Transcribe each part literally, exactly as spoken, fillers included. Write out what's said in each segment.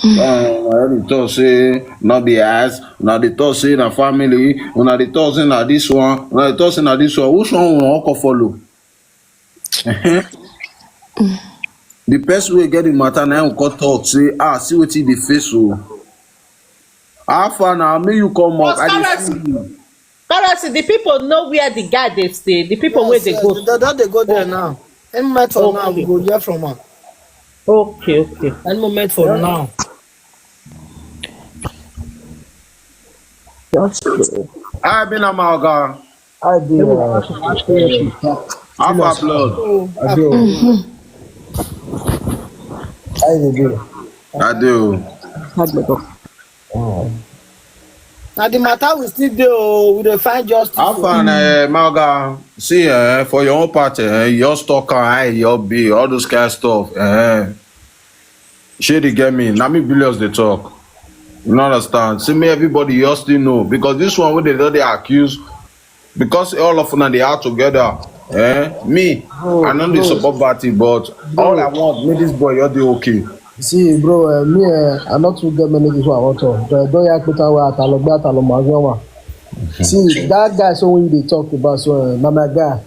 Una dey talk say no be us, una dey talk say na family, una dey talk say na this one, una dey talk say na this one. Which one una wan come follow? The person wey get the matter na him come talk say, ah, see wetin dey face o. How far na? Make you come up. I dey see you. Karasi, the people know where the guy dey stay. The people wey dey go. They don dey go there now. Any moment for now, we go hear from am. Okay, okay. Any moment for now. Just go. I been a my oga. I dey. Alpha blood. I dey. I dey do. I do. Hard labor. Na the matter we still dey o, we dey find justice. How far na, eh, my oga? See, eh, for your own part, eh, your stock and high, your bill, all those kind of stuff. Eh. Shey dey get me? Na me billions dey talk. You no understand? See me, everybody, you still know, because this one wey they don dey accuse, because all of una dey act together. Eh, me, I no dey support party, but all I want make this boy, you dey okay. See, bro, uh, me, uh, I not too get many people I want to. But don't yak put our atalogba ataloma. See, that guy, so when they talk about, so uh, na my guy.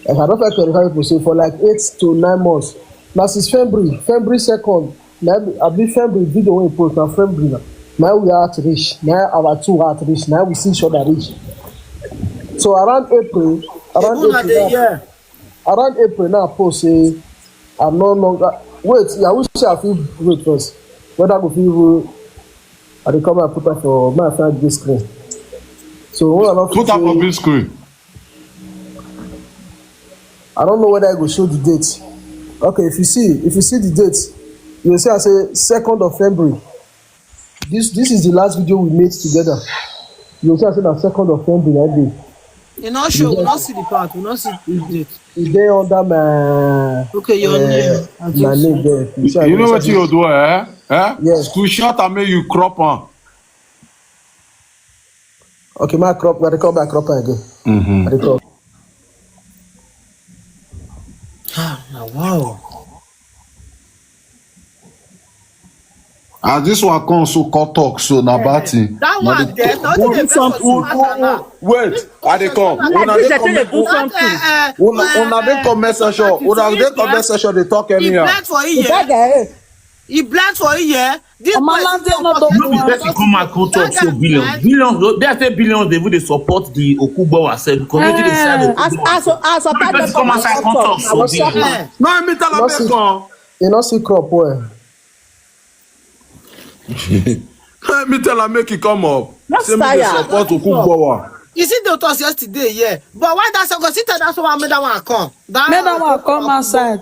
If I don't like clarify people, say for like eight to nine months, now since February, February second, now I be February video when post now February now. Now we are at reach. Now our two are at reach. Now we see each other reach. So around April, around People na April, dey now, hear. around April now post say I'm no longer wait. Yeah, I wish I feel wait first. Whether I go feel even I dey come and put up for my friend this screen. So when I don't Put up feel on big screen. I don't know whether I go show the date. Okay, if you see, if you see the date, you see I say second of February. This this is the last video we made together. You see I say na second of February that day. You no show, we no see the part, we no see the date. E dey under my Okay, your uh, name. I my just name there. You see I You know say what you do, eh? Eh? Yes. Screenshot and make you crop am. Okay, my crop. I dey call my crop again. Mm-hmm. I dey call. Ah, na wow. As this one come so call talk so na bad thing. That Na one the- there, no Who- dey who- vex for who- matter who- now. Wait, I dey come. Like Una this, dey they take dey comment. do something. Una una dey comment section. Una dey comment section dey talk He anyhow. black for Is here. That guy, eh? He black for here. This Omo person Lande dey no for talk here. No be person come out come talk so billions. Billions, no, they say billions dey even dey support the Okugbawa sef because wetin dey say Eh, the as Okugbawa as sef. as No be person come outside come talk so billions. Eh, No, me tell am make come. You no see crop well. No, me tell am make he come up. No Say me dey style. Support Okugbawa. You see the talk yesterday, yeah. But why that second? See that one make that one come. That Make that one come outside.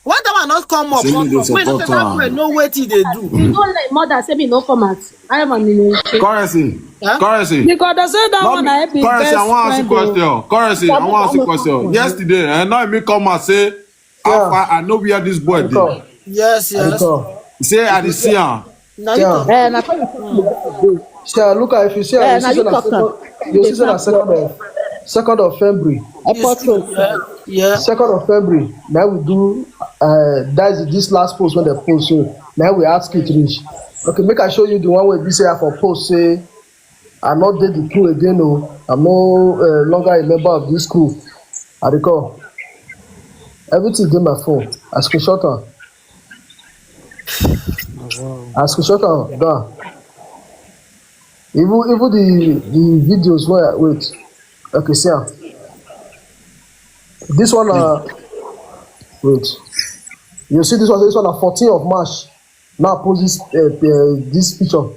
Why that one not come up? Say Come me dey up. Wait, no, support that am. way, no wait till they do. You don't like mother say me no come out. I am an inocent. Currency. Huh? Currency. Because they say that No one be- I be Currency, I best want to ask you friend o. question. Currency, I want to ask you question. Yesterday, and now me come and say, how far I know where this boy dey. Come. Yes, I dey yes. come. Say I dey see am. Now you Yeah. talk. Eh, na so you talk. Sha, look at if you see Eh, am, na you see you na talk second, am. you see na second of second of February. Airport road. Yeah, yeah. Second of February. Now we do uh that's this last post when they post so now we ask it reach. Okay, make I show you the one way we say I for post say I not did the crew again. No, I'm no uh, longer a member of this crew. I recall. Everything in my phone. I screenshot am. I screenshot am down. Even even the the videos where wait. Okay, see am. This one uh wait. You see this one, this one on fourteenth of March. Now post this uh, uh, this picture.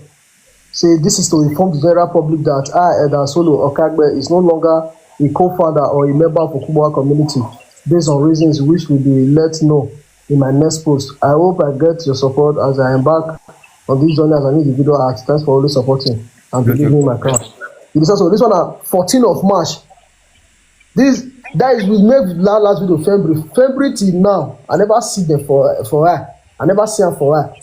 Say this is to inform the general public that I, Elder Solo Okagbe, is no longer a co-founder or a member of Okubawa community based on reasons which will be let know in my next post. I hope I get your support as I embark on this journey as an individual artist. Thanks for always supporting and believing in my craft. It is also this one on fourteenth of March. This that is we made that last video February. February till now, I never see them for for her. I never see her for her.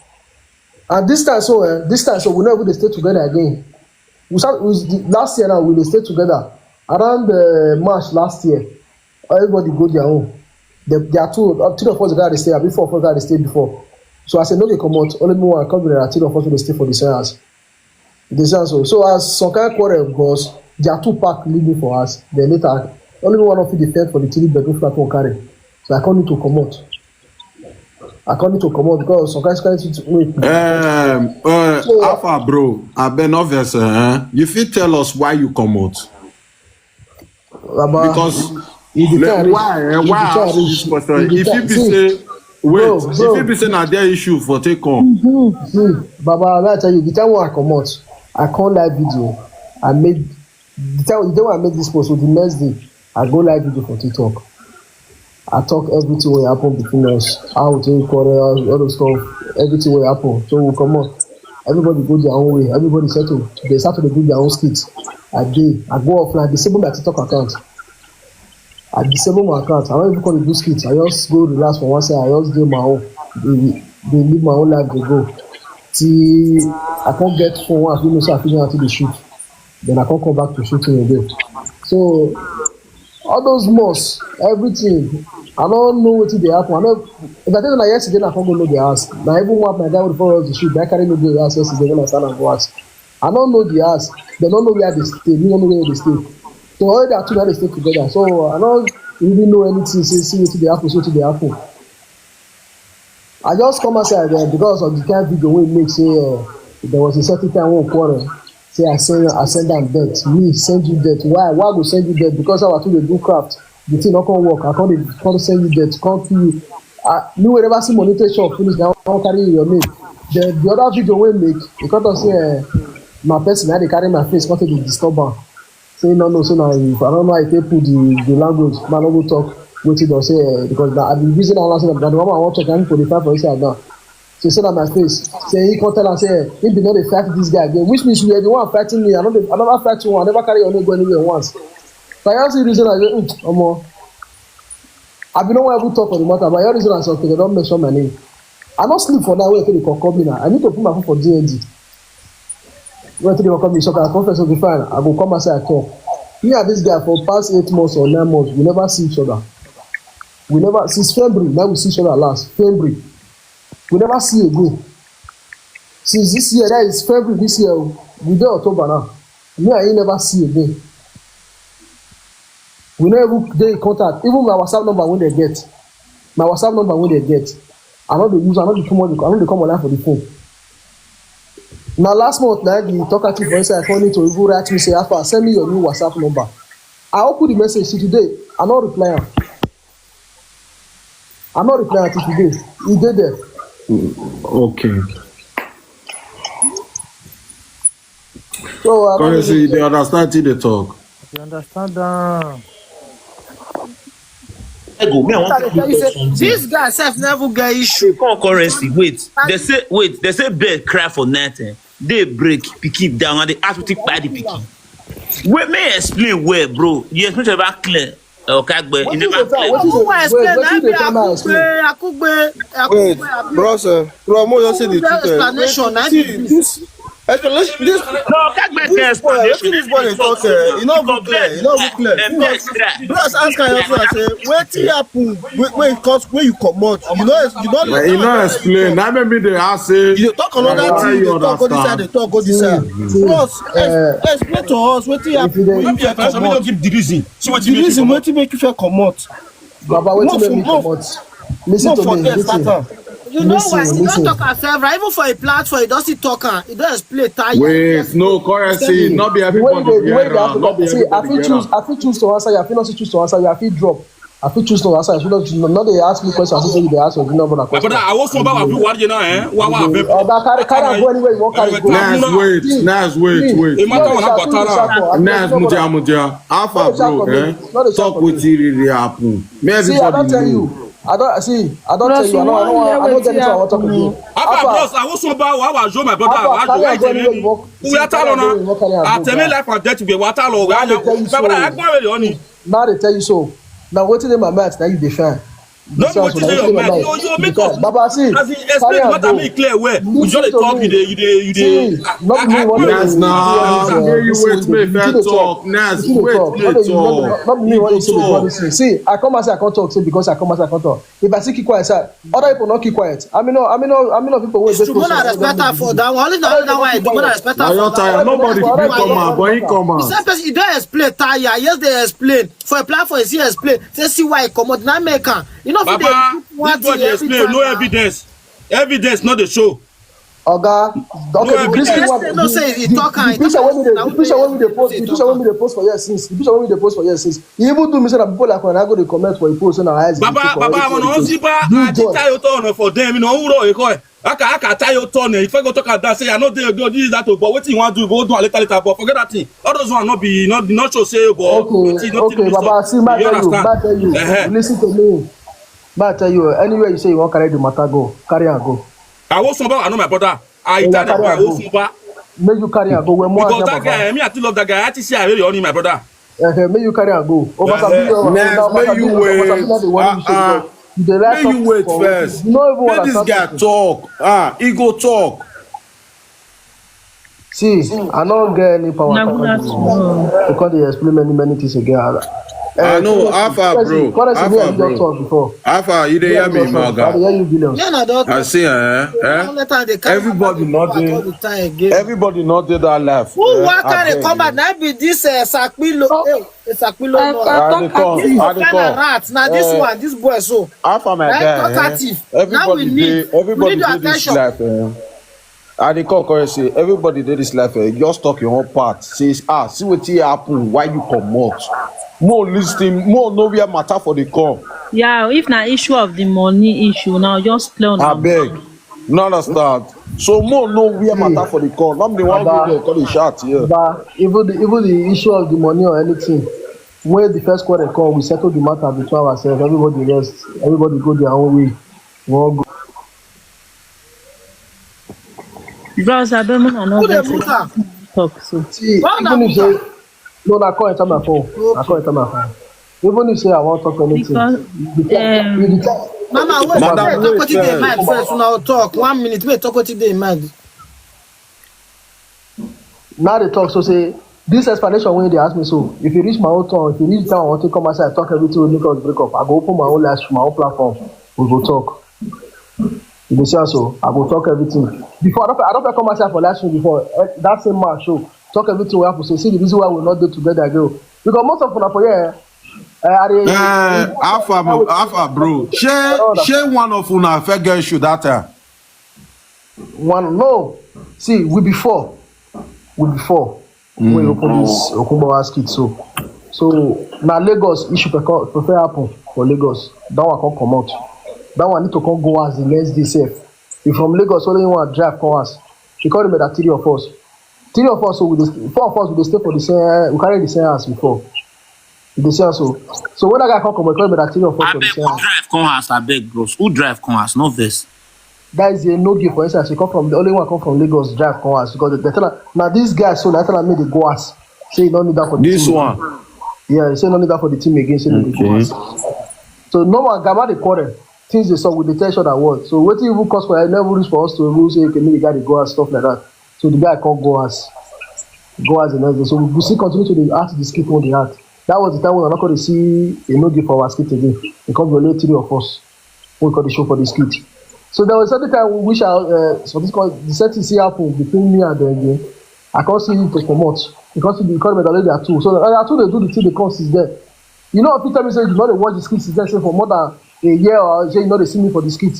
And this time so uh, this time so we never dey stay together again. We start we, the, last year now we dey stay together around uh, March last year. Everybody go their own. The, there are two, uh, three of us that dey stay, abi four of us that dey stay before. So as I no dey comot, only me one come be like unfortunately stay for the same house. The same house. So as some kind quarrel, because their two pack leave me for house. Then later, only me one of the defend for the three bedroom flat one carry. So I come need to comot. I come need to comot because some kind kind thing wey. Um, uh, so, Alpha bro, I beg no vex, eh? You fit tell us why you comot? Because why, eh, why I ask this question? If you be say, wait, if you be say na their issue for take on. Baba, I tell you, the time when I comot, I come live video. I made the time the day when I made this post, so the next day I go live video for TikTok. I talk everything wey happen between us, how we take quarrel, all those stuff, everything wey happen. So we comot. Everybody go their own way. Everybody settle. They start to dey do their own skit. I dey. I go offline. I disable my TikTok account. I disable my account. I no even come dey do skit. I just go relax for one side. I just dey my own. Dey dey live my own life dey go. Till I come get phone wey I fit know say I fit use am take dey shoot. Then I come come back to shooting again. So all those months, everything, I no know wetin dey happen. I no, if I tell you na yesterday na I come go know the house. Na even one of my guy wey dey follow us dey shoot, na him carry me go the house yesterday when I stand am go house. I no know the house. They no know where I dey stay. Me no know where they stay. So only their two na dey stay together. So I no really know anything. Say see wetin dey happen, see wetin dey happen. I just come outside there because of the kind video wey make say uh, there was a certain time wey we quarrel. Say I send I send am debt. Me send you debt. Why? Why I go send you debt? Because our two dey do craft. The thing no come work. I come dey come send you debt. Come kill you. Ah, me wey never see money take chop finish na I wan carry your name. The the other video wey make e come talk say uh, na person na dey carry my face come take dey disturb am. Say no no say na if I no know how I take put the the language, man no go talk wetin dem say eh, because na I be reason am say na the one I wan talk na people dey find for inside now. Say say na my face. Say he come tell am say eh, he be no dey fight this guy again, which means you are the one fighting me. I no dey I never fight you, I never carry your name go anywhere once. So I just see reason am say hmm, omo, I be no wan even talk for the matter, but I just reason am say okay, they don mention my name. I no sleep for night wey they call call me now. I need to put my phone for D N D. When they call me, so I confess, okay, fine. I go come outside talk. Me and this guy for past eight months or nine months, we never see each other. We never since February now we see each other last February. We never see again. Since this year, that is February this year, oh, we dey October now. Me and him never see again. We no even dey in contact. Even my WhatsApp number wey they get, my WhatsApp number wey they get, I no dey use, I no dey too much, I no dey come online for the phone. Na last month na the talkative for inside come need to even write me say, "Alpha, send me your new WhatsApp number." I open the message till today, I no reply am. I no reply am till today. E dey there. Okay. So I no Currency, you dey dey understand till they talk. You understand am? Ego, me, I want I to dey tell ask you you say something. this guy sef no even get issue. Come currency, wait. They say wait, they say bird cry for night. Eh? Day break, pikin down, and they ask wetin kpai the pikin. Wait, may I explain well, bro. The explanation never clear. Okay, but it Wetin never dey tell clear. wetin Who wan dey explain wait na wetin be dey tell me Akugbe, explain. Akugbe, Wait, Akugbe, Akugbe. Bros, uh, bro, mo just say the Who get truth. Eh. explanation na See be this. This explanation, this No, can't make this boy, explanation. wetin this boy dey talk? Eh, e no even clear. E no even clear. Dem dey try. Bros, ask am yourself. Say wetin happen? Wey wey cause wey you comot? You no you no. Like, he no explain. That made me dey ask say, You dey talk another why thing. You you dey talk go this side. understand? Dey talk go this side. Bros, ex- explain to us wetin happen. Wey you fit comot? Give the reason. See what The reason wetin make you fit comot? Baba, wetin make me Move, move. Comot? Listen No to me, forget listen. Satan. You know Listen, what? You listen. Don't talk am several. Even for a platform, you don't see talk am. You don't explain tire. Wait, no, currency, not be The way you everybody dey the way you get dey am, happen, not be see, I everybody fit get choose, am. I fit choose to answer you, I fit not choose to answer you, I fit drop. I fit choose to answer, I fit not, not dey ask me questions, I fit say you dey ask your junior brother My brother, question. I was about to what you know, eh? What what? Oga, carry carry am go anywhere you wan carry go. Nice, wait, nice, wait, wait. It matter on Abatara. Nice, Mudia, Mudia. Alpha, bro, eh? Talk wetin really happen. Make See, I don everybody tell know. You. I don see. I don tell Bros, you. I we no, I wan no, hear I no get wetin this one. I wan talk happen. Again. Alpha bros, I was so bad. I was your my brother. Alpha, I was carry am go your anywhere you enemy. wan. We are telling Carry am go anywhere you wan carry am I go, tell me guy. life and death we. We are telling. Why dey tell you so? My brother, I go with your honey. Now they tell you so. Now wetin dey my mouth na you dey shine. No be wetin dey your mind. You you make up. Baba, see, as in, explain the matter, make e clear well. We just dey talk, you dey you dey you dey. Not me. What? Nas na. Hear you wait, make fair talk. Nas, wait, make talk. Not me. What you say? See, I come as I come talk. Say because I come as I come talk. If I say keep quiet, sir, other people not keep quiet. I mean, no, I mean, no, I mean, no people wait. Should una respect her for that one? Only that one. Why you should una respect her for that one? Nobody fit come out, but he come out. The same person, he don't explain tire. Yes, they explain. For a plan for his explain. Say see why he come out. Now make am. You know, Baba, this body explain. No evidence. Evidence not the show. Oga, okay, the picture wey we dey the picture wey we dey post the picture wey we dey post for here since the picture wey we dey post for here since e even do me say na people like una go dey comment for the post say na eyes. Baba, Baba, I wanna see ba I ti tayo to ọ̀nà for them, you know, who wrong, you call. Aka aka tayo to ne. If I go talk about say I no dey go this that, but wetin you wan do, go do am later later. But forget that thing. All those one no be not not show say but okay, okay, Baba, see, ma tell you, ma tell you. Listen to me. Ma tell you, anywhere you say you wan carry the matter go, carry am go. Awosonba, I know my brother. I tell them Awosonba. Make you carry am go. Because that guy, me, I still love that guy. I still say I really only my brother. Okay, make you carry am go. Over Sabina, make you wait. You dey like make you wait first. You no even understand. Make this guy talk. Ah, he go talk. See, I no get any power to come dey explain many many things again. I know. How far, bro? How far, bro? How far? You dey hear me, my guy? I dey hear you, Billions. Yeah, na don. I see, eh? Eh? Everybody not dey. Everybody not dey that life. Who wan carry come out? Na be this Sakpilo. Sakpilo. I dey come. I dey come. Rat. Na this one. This boy so. How far, my guy? Talkative. Everybody dey. Everybody dey this life. I dey call correct say everybody dey this life, eh, just talk your own part. Say, ah, see wetin happen, why you comot? More listen, more know where matter for dey come. Yeah, if na issue of the money issue now, just play on. Abeg, no understand. So more know where matter for dey come. Not the one wey dey call the shot here. But even the even the issue of the money or anything, when the first quarter come, we settle the matter between ourselves. Everybody rest. Everybody go their own way. We all go. Bros, I don't know. Who dey put am? Talk so. See, even if say no, na call enter my phone. Na call enter my phone. Even if say I wan talk anything, because um, Mama, wait. Madam, talk wetin dey mind first. Una talk one minute. Wait, talk wetin dey mind. Now they talk so say this explanation wey dey ask me so, if you reach my own turn, if you reach down, I want to come outside, talk everything, we make us break up. I go open my own live stream, my own platform. We go talk. You dey see am so, I go talk everything. Before, I don't, I don't come outside for live stream before. Eh, that same man show, talk everything we have to say. See the reason why we not dey together again. Because most of una for here, eh, I dey. Eh, Alpha, Alpha, bro. Shey, shey one of una fit get issue that time. One, no. See, we be four. We be four. Mm. We open this Okunbawa skit so. So now Lagos issue prefer happen for Lagos. That one come comot. That one need to come go as the next day sef. If from Lagos, only one drive come as. She call me that three of us. Three of us, so we dey, four of us, we dey stay for the same, we carry the same house before. You dey see am so. So when that guy come comot, come be that three of us for the same house. Drive come house, abeg, bros. Who drive come house? No vex. That is a no give for inside. She come from the only one come from Lagos, drive come house because they tell her now this guy so they tell her make they go house. Say you don't need that for the this team one. Yeah, say you don't need that for the team again. Say they go house. So no one, Gaba dey quarrel. Things dey sup, we dey tell each other what. So wetin even cause quarrel, never reach for us to even say okay, make the guy dey go house, stuff like that. So the guy come go house, go house the next day. So we still continue to dey act the skit wey dey act. That was the time when I no come dey see a no give for our skit again. E come be only three of us wey come dey show for the skit. So there was certain time we wish I, uh, so this call the setting see happen between me and them again. I come see him to comot. He come see the economy that they are two. So they are two, they do the thing, they come since then. You know, if you tell me say you no dey watch the skit since then, say for more than a year or say you no dey see me for the skit.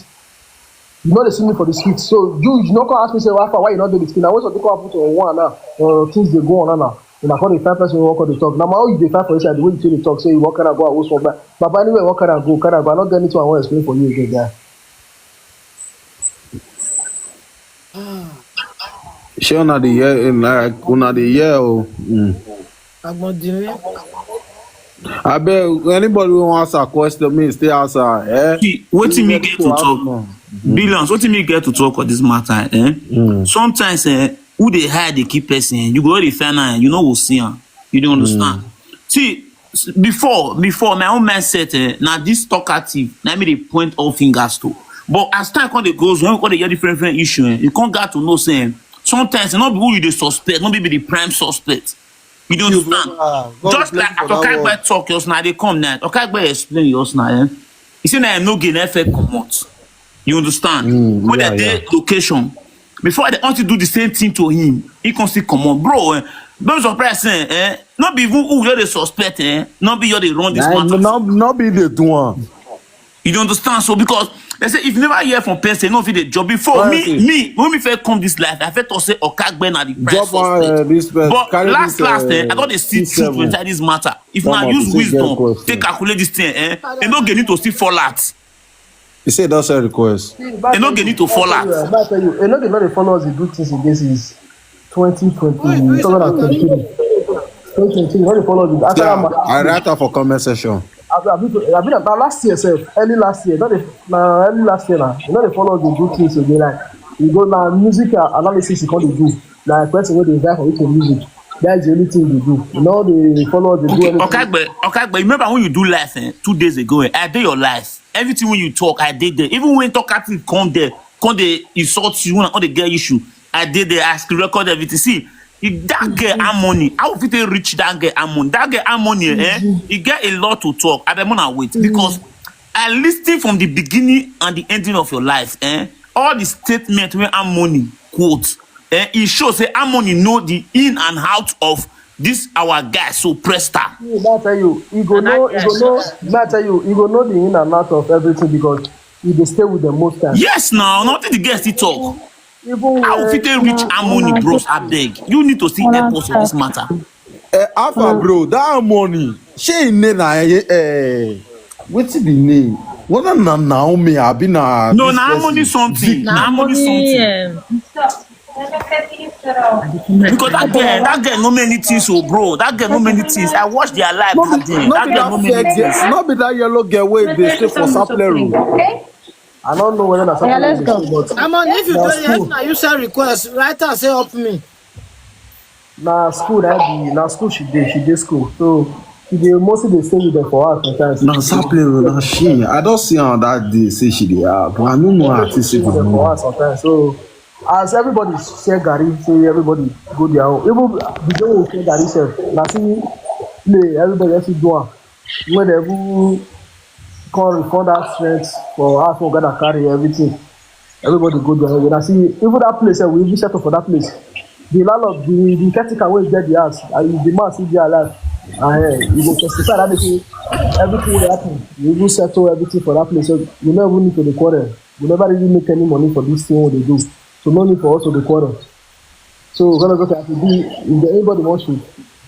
You no dey see me for the skit. So you, you no come ask me say why, why you no dey the skit. Now when something come happen to one now, uh, things dey go on now. Una come dey find person wey wan come dey talk. Na my own you dey find for inside the way you take dey talk say you wan carry am go and host one. But anyway, you wan carry am go, carry am go. I no get anything I wan explain for you again, guy. Shey una dey hear, like, una dey hear o. Mm. Agbondinrin. Abeg, anybody wey wan ask a question, me still ask am. Eh? See, wetin me get to talk? Billions, wetin me get to talk for this matter? Eh? Mm. Sometimes, eh, who dey hide dey keep person. Eh? You go dey find am, you no go see am. You dey understand? Mm. See, before before my own mindset, eh, na this talkative na me dey point all fingers to. But as time come dey goes, when we come dey hear different different issue, eh, you come got to know say, eh, sometimes, eh, no be who you dey suspect, no be be the prime suspect. You dey understand? Just like as Okagbe talk, yours na dey come now. Okagbe explain yours na, eh? He say na him no gain effect comot. You understand? Mm, when yeah, they dey location, before they want to do the same thing to him, he come still comot. Bro, eh, don't surprise, eh, eh? Not be even who you dey suspect, eh? Not be you dey run this matter. No, no be the do one. You dey understand? So because they say if you never hear from person, no fit dey job. Before me, me, when me first come this life, I first talk say Okagbe na the prime suspect. But last last, eh, I don dey see truth inside this matter. If na use wisdom take calculate this thing, eh, e no get need to still fall out. You say that's a request. E no get need to fall out. I tell you, e no get no dey follow us dey do things against his twenty twenty, two thousand and twenty-three. Twenty twenty-three, no dey follow us. After that, I write am for comment section. I be, I be na last year sef, early last year, not the, na early last year na. You know they follow us dey do things again, like, you go na music, uh, analysis you come dey do. Like person wey dey vibe for wetin music. That's the only thing you do. You know they follow us dey do anything. Okagbe, Okagbe, you remember when you do live, eh, two days ago, eh? I dey your live. Everything when you talk, I dey there. Even when talkative come there, come dey insult you, when I come dey get issue, I dey there. I still record everything. See, if that girl Harmony, how fit they reach that girl Harmony? That girl Harmony, eh? You get a lot to talk. I be wanna wait because I listen from the beginning and the ending of your life, eh? All the statement when Harmony quote, eh? It shows say Harmony know the in and out of this our guy, so Presta. Me, I tell you, you go know, you go know. Me, I tell you, you go know the in and out of everything because you dey stay with them most times. Yes, now nothing the girls still talk. Even how fit they reach Harmony, bros? I beg, you need to still help us on this matter. Eh, Alpha, bro, that Harmony, she name na, eh, eh, wetin be name? Whether na Naomi, abi na no, na Harmony something. Na Harmony something. Because that girl, that girl know many things, oh bro. That girl know many things. I watched their life that day. That girl know many things. No be that yellow girl wey dey stay for Sapele Road. I don't know whether that's something. Yeah, let's go. But I'm on. If you don't, yes, now you send request. Write and say help me. Na school that be, na school she dey, she dey school. So she dey mostly dey stay with them for house sometimes. Na Sapele Road, na she. I don see her that day say she dey, ah, but I no know her till say for house sometimes. So as everybody share garri, say everybody go their own. Even the day we share garri sef, na see play, everybody just do am. When they even come refund that strength for us, we gotta carry everything. Everybody go there. When I see even that place, eh, we even settle for that place. The landlord, the, the caretaker wey get the house, uh, the man still dey alive. Uh, you go testify that day say everything wey happen, we even settle everything for that place. So we no even need to dey quarrel. We never really make any money for this thing wey we dey do. So no need for us to dey quarrel. So when I go to, if anybody wants to,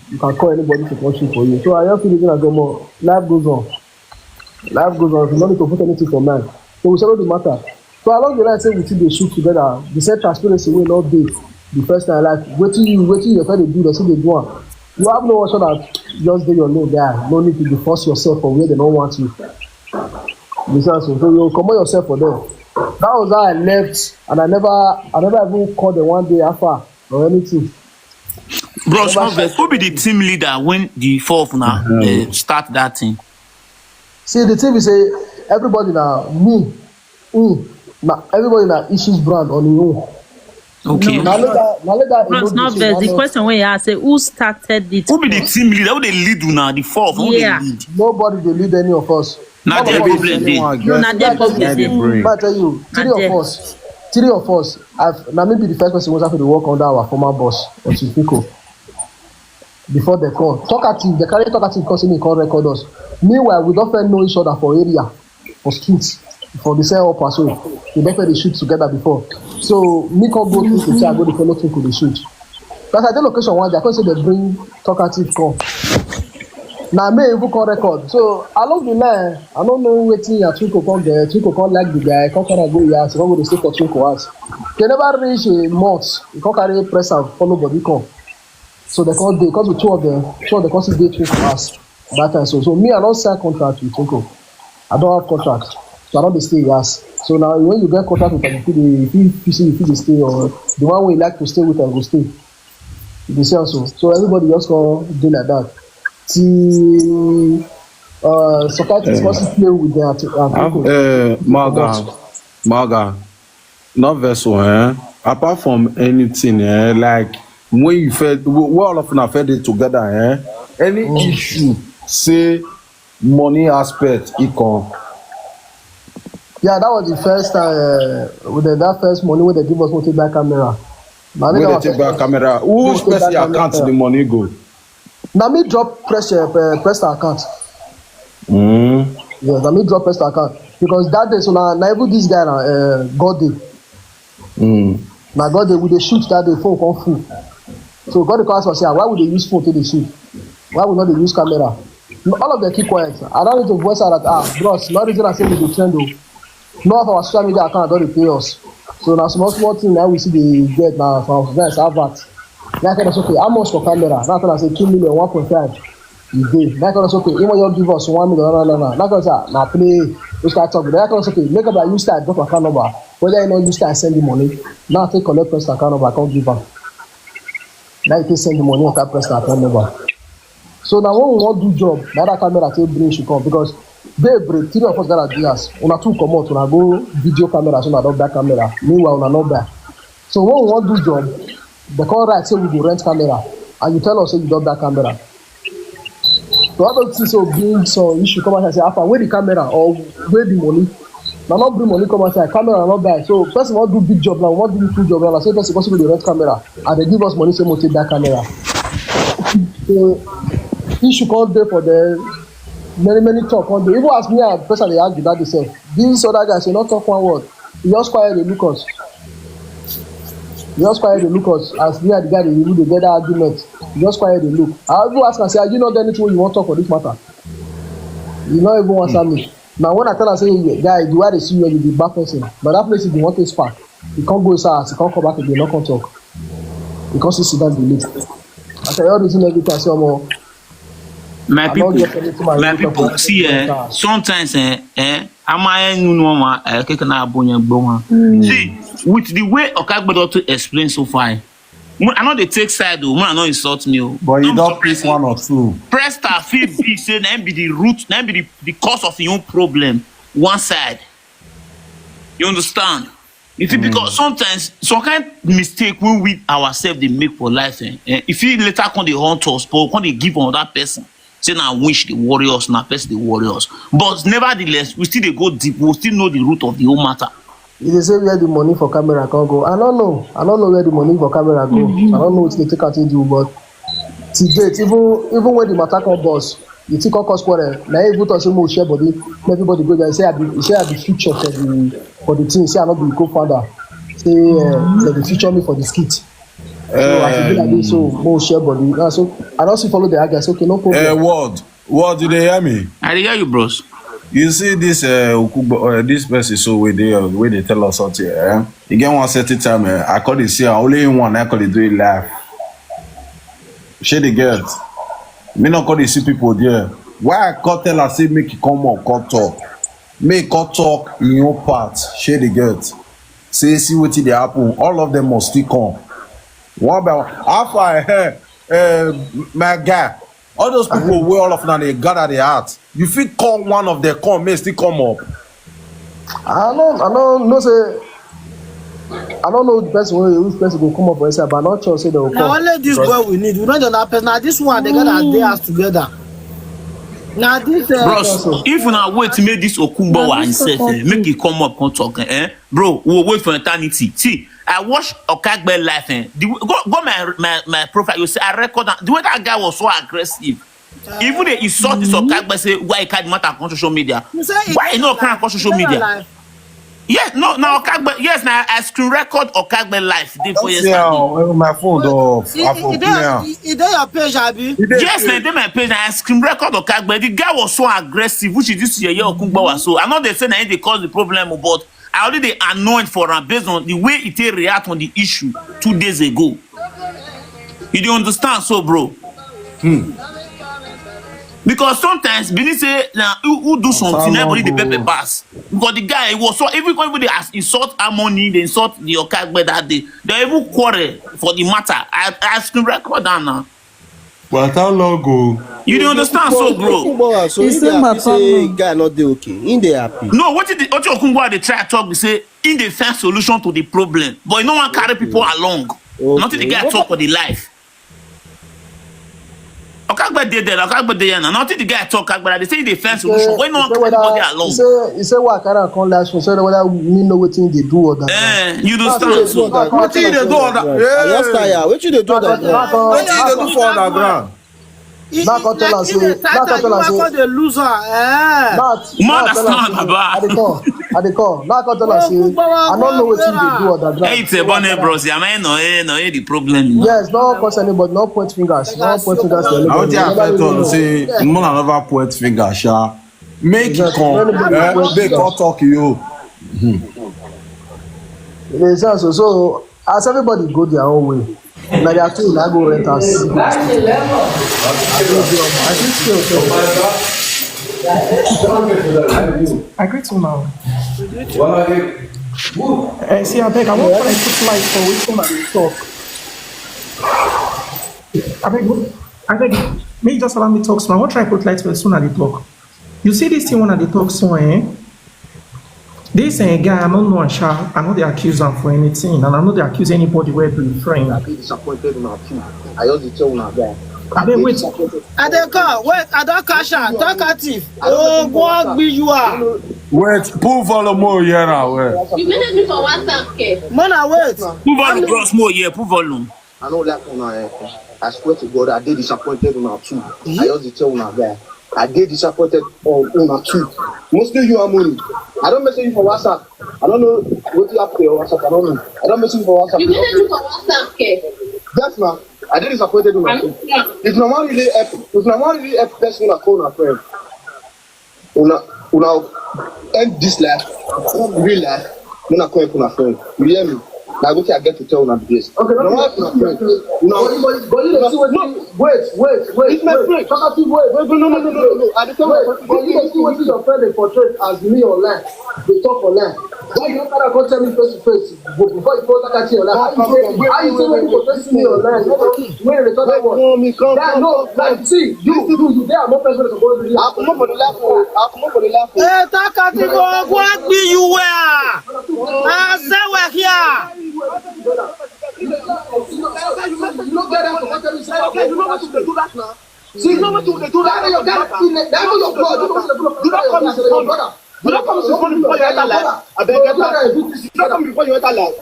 you can call anybody to come shoot for you. So I just feel like, go more. Life goes on. Life goes on. You no need to put anything for mind. So we settle the matter. So along the line, say we still dey shoot together. The same transparency wey no dey the first time. Like wetin you, wetin your friend dey do, they still dey do am. You have no option that just dey your lane there. No need to dey force yourself for where they don't want you. You see, so, so you comot yourself for them. That was how I left, and I never, I never even call them one day after or anything. Bros, no vex. Who be the team leader when the four of una, uh, start that thing? See, the thing is say everybody na me, mm, na everybody na issues brand on him own. Okay. Na later, na later. Bros, no vex. The question wey you ask say who started it? Who be the team leader? Who dey lead una? The four of una, who dey lead? Nobody dey lead any of us. Na their problem dey. No, na their problem dey. I tell you, three of us, three of us. I've, na me be the first person wey start to dey work under our former boss, Ochifico. Before they come, talkative, they carry talkative come say me come record us. Meanwhile, we don't first know each other for area, for streets, for the same upper. So we don't first dey shoot together before. So me come go think say I go dey follow Twinkle dey shoot. Because I dey location one day, I come say they bring talkative come. Na me even come record. So along the line, I don't know wetin ya Twinkle come there. Twinkle come like the guy, come carry go ya, so come go dey stay for Twinkle house. They never reach a month, he come carry press am, follow body come. So they come dey, come be two of them, two of them come still dey Twinkle house that time. So, so me, I don't sign contract with Twinkle. I don't have contract, so I don't dey stay house. So now when you get contract with them, you fit dey, you fit, you fit, you fit dey stay, or the one wey you like to stay with, I go stay. You dey see also. So everybody just come dey like that. till uh, society is supposed to play with their to uh, uh, Maga, Maga, not vessel, eh? Apart from anything, eh? Like when you fed, we all of them fed it together, eh? Any mm. issue, say money aspect, it come. Yeah, that was the first time uh, with the, that first money when they give us multi back camera. Now, when they take back camera, who special account the money go? Na me drop press uh, press account. Mm. Yes, na me drop press account because that day so na na even this guy na uh, God dey. Mm. Na God dey we dey shoot that day phone come full. So God dey come ask us say ah, why we dey use phone take dey shoot? Why we no dey use camera? All of them keep quiet. I don need to voice out that ah bros, no reason I say we dey trend o. No of our social media account don dey pay us. So na small small thing na we see dey get na for our guys advert. Na tell us okay, how much for camera? Na tell us say two million, one point five. E dey. Na tell us okay, even you give us one million na na na. Na tell us ah, na play. We start talk. Na tell us okay, make up use style drop account number. Whether you no use style send the money, now take collect person account number come give am. Now you take send the money on that person account number. So now when we wan do job, na that camera take bring she come because day break three of us gather dey house. Una two comot, una go video camera so una don buy camera. Meanwhile una no buy. So when we wan do job, they come write say we go rent camera and you tell us say you don buy camera. So all those things so bring some issue come outside say how far where the camera or where the money. Na no bring money come outside, camera na no buy. So person wan do big job now, wan do little job now, na so person come say go dey rent camera and they give us money say mo take buy camera. So issue come dey for there, many many talk come dey. Even as me and person dey argue that day sef, this other guy say no talk one word. He just quiet dey look us. He just quiet dey look us as me and the guy dey even dey get that argument. He just quiet dey look. I even ask am say, "Are you not there anything wey you wan talk for this matter?" He no even answer me. Na when I tell am say, "Yeah, guy, the way I dey see you, you be bad person." But that place he bin wan take spark. He come go inside house, he come come back again, no come talk. He come still sit down dey look. I tell you all the thing every time, say, "Omo, my people, my people, see, eh, sometimes, eh, eh, ama enu nwa, eh, keke na abonye gboma." See, with the way Okagbe don to explain so far, eh, mo- I no dey take side o, mo I no insult me o. But you Don't don pick surprise me. One or two. Presta fit be say na him be the root, na him be the, the cause of your own problem. One side, you understand? You see, because sometimes some kind mistake wey we ourselves dey make for life, eh, eh, if he later come dey haunt us, but come dey give another person, say na wish dey worry us, na person dey worry us. But nevertheless, we still dey go deep, we still know the root of the whole matter. You dey say where the money for camera come go. I no know. I no know where the money for camera go. I no know wetin dey take am take do, but to date, even even when the matter come burst, the thing come cause quarrel. Na him even talk say make we share body, make everybody go there. He say I be, he say I be feature for the for the thing. Say I no be co-founder. Say uh, they dey feature me for the skit. So as e be like this, so make we share body. Now so I don still follow the argument. I say okay, no problem. Uh, word, word, you dey hear me? I dey hear you, bros. You see this uh, Okugbo, uh, this person so wey dey uh, wey dey tell us something. Eh? You get one certain time, eh, I call dey see am, only him one I call dey do it live. Shey dey get. Me no call dey see people there. Why I call tell am say make e come up, come talk. Make e come talk in your part. Shey dey get. Say see wetin dey happen. All of them must still come. One by one. How far ahead, uh, my guy? All those people wey all of them dey gather dey heart. You fit call one of them come, make e still come up. I no I no know say I no know the person wey which person go come up for inside, but I no sure say they go Na come. Only this Because boy we need. We no dey na person. Na this one they gather dey us together. Na this uh, Bros, if una wait make this Okungbowa Na this himself, eh, Okungbowa. Make e come up come talk, eh? Bro, we will wait for eternity. See, I watch Okagbe life, eh? The, way- go go my my my profile, you see I record am. The way that guy was so aggressive. Even they insult this Okagbe say why he carry the matter on social media. You say Why he no come on social media? Yeah, no, now Okagbe, yes, now I screen record Okagbe life. Dey for See yesterday. am, my phone don off. E I for e- e clear am. dey e- e dey your page, abi? E dey Yes, clear. Now dey my page. Now I screen record Okagbe. The guy was so aggressive, which is this year Okungbawa. So I know they say now they cause the problem, but I already dey annoyed for am based on the way he take react on the issue two days ago. You dey understand, so bro? Because sometimes believe say na who, who do something, Salmon everybody dey go. Pepper pass. Because the guy he was so even when they as insult Harmony, they insult the Okagbe that day. They even quarrel for the matter. I I screen record that now. But how long go? You dey understand so, bro? Okunbowa, so He he say dey happy matter say no. Guy no dey okay. He dey happy. No, what the what Okunbowa dey try talk be say he dey find solution to the problem, but he no wan carry people along. Okay. Nothing the guy What talk for the life. Okagbe dey there, Okagbe dey here now. Nothing the guy talk, Okagbe dey say he dey find He say, solution. When no he wan say carry whether anybody he along. say he say why I carry am come live stream, say whether me know wetin he dey do or that. Eh, you That's understand wetin so? I Wetin he dey do on that? Wetin he dey do on that? I just tire. Wetin you dey do on that? That Ground? Wetin he dey do for on that ground? Now I come tell am say, now I come tell am say, The loser. Eh. now Woman I tell am understand, say, Baba. I dey come, I dey come. Now I come tell am say, I no know wetin he dey do on that ground. Hey, it's a bonnet, bros. Yeah, man, no, eh, no, eh, the problem. No. Yes, no cause anybody, no point fingers, no point fingers to Na wetin anybody. affect us say more than ever point finger sha. Make it come. Eh, they come talk you. You dey understand? So, so as everybody go their own way, na their two na go rent house. I greet you now. Eh, see, abeg, I wan try put light for wetin una dey talk. Abeg, abeg, make you just allow me talk small. I wan try put light for wetin una dey talk. You see this thing una dey talk so, eh? This, eh, guy, I no know am sha. I no dey accuse am for anything, and I no dey accuse anybody wey be friend. I dey disappointed una too. I just dey tell una guy. Abeg, wait. Disappointed. I dey call. Wait, I don cash am. Talkative. Oh, go be you are. Wait, put volume more here now. Wait. You message me for WhatsApp, ke? Mona, wait. Put volume, bros, more here. Put volume. I no like una, eh. I swear to God, I dey disappointed una too. I just dey tell una guy. I dey disappointed on una too. Mostly you, Harmony. I don message you for WhatsApp. I don't know wetin happen to your WhatsApp. I don't know. I don message you for WhatsApp. You message me for WhatsApp, ke? Yes, na. I dey disappointed una too. If una wan really help, if una wan really help person, una call una friend. Una, una end this life, come real life, una call una friend. You hear me? Na wetin I get to tell una be this. Okay, una wan help una friend. Una, but you, but you dey see wetin, wait, wait, wait, It's my wait. Friend. Talkative, wait. Wait, no, no, no, no, no, no. I dey tell Wait, you. but you dey see wetin your friend dey portray as me online, dey talk online. Why you no carry am come tell me face to face? But before you go talk at your life, how you say, how you say wetin portray me online? When you dey talk that one. Come, come, That come, no, come, like, come. see, you, you, you dey among person wey suppose be I comot for the life o. I comot for the life o. Hey, talkative, oh, go be you were. I say we're here. You no get that for tell me say Okay, you know what you dey do that now. See, you know what you dey do that That your guy, that your blood, you know what you dey do. You don't come to your brother. You don't come to phone before you enter life. I beg get that. You don't come before you enter life.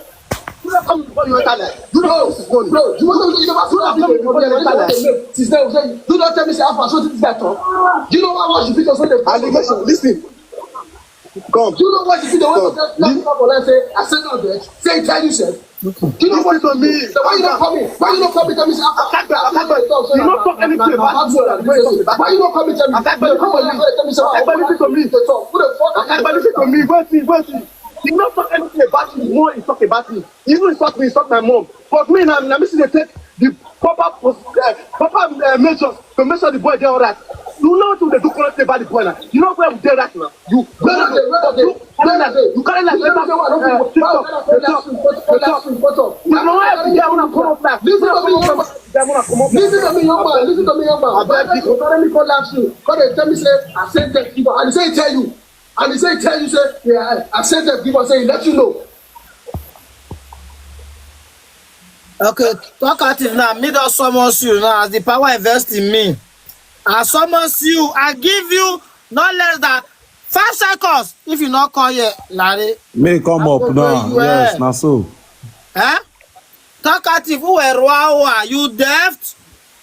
You don't come before you enter life. You don't come to phone. Bro, you want to, you never come before you enter life. Since then, you don't tell me say how far so this guy talk. You know how much you fit also dey. Allegation. Listen. Come. You know what you fit dey want to tell me for life say I said no dead. Say tell you sef. You know what to me? So why you don't come in? Why you don't come in? Tell me say I can't. You don't talk anything about me. Why you don't come in? Tell me. Come on, you tell me say I can't. Listen to me. Who the fuck? I can't. Listen to me. Wait, wait. You don't talk anything about me. More you talk about me. You even insult me, insult my mom. But me now, now me see they take the proper pos- uh, proper uh, measures to make sure the boy dey alright. You know what they do correctly about the boy now. You know where we dey right now. You where we dey, where we dey, where we dey. You carry like letter, uh, TikTok, TikTok, TikTok. You know where we dey, I wanna come up now. Listen to me, young man. Listen to me, young man. Listen to me, young man. Abeg, you carry me come last week. Come dey tell me say I said that people. I say tell you. And he say tell you say, yeah, I, I said that people say he let you know. Okay, talkative now. Me don summons you now as the power invest in me. I summons you. I give you not less than five seconds. If you not come here, Larry. May come up now. Yes, na so. Eh? Talkative, who were Rwawa? You deaf?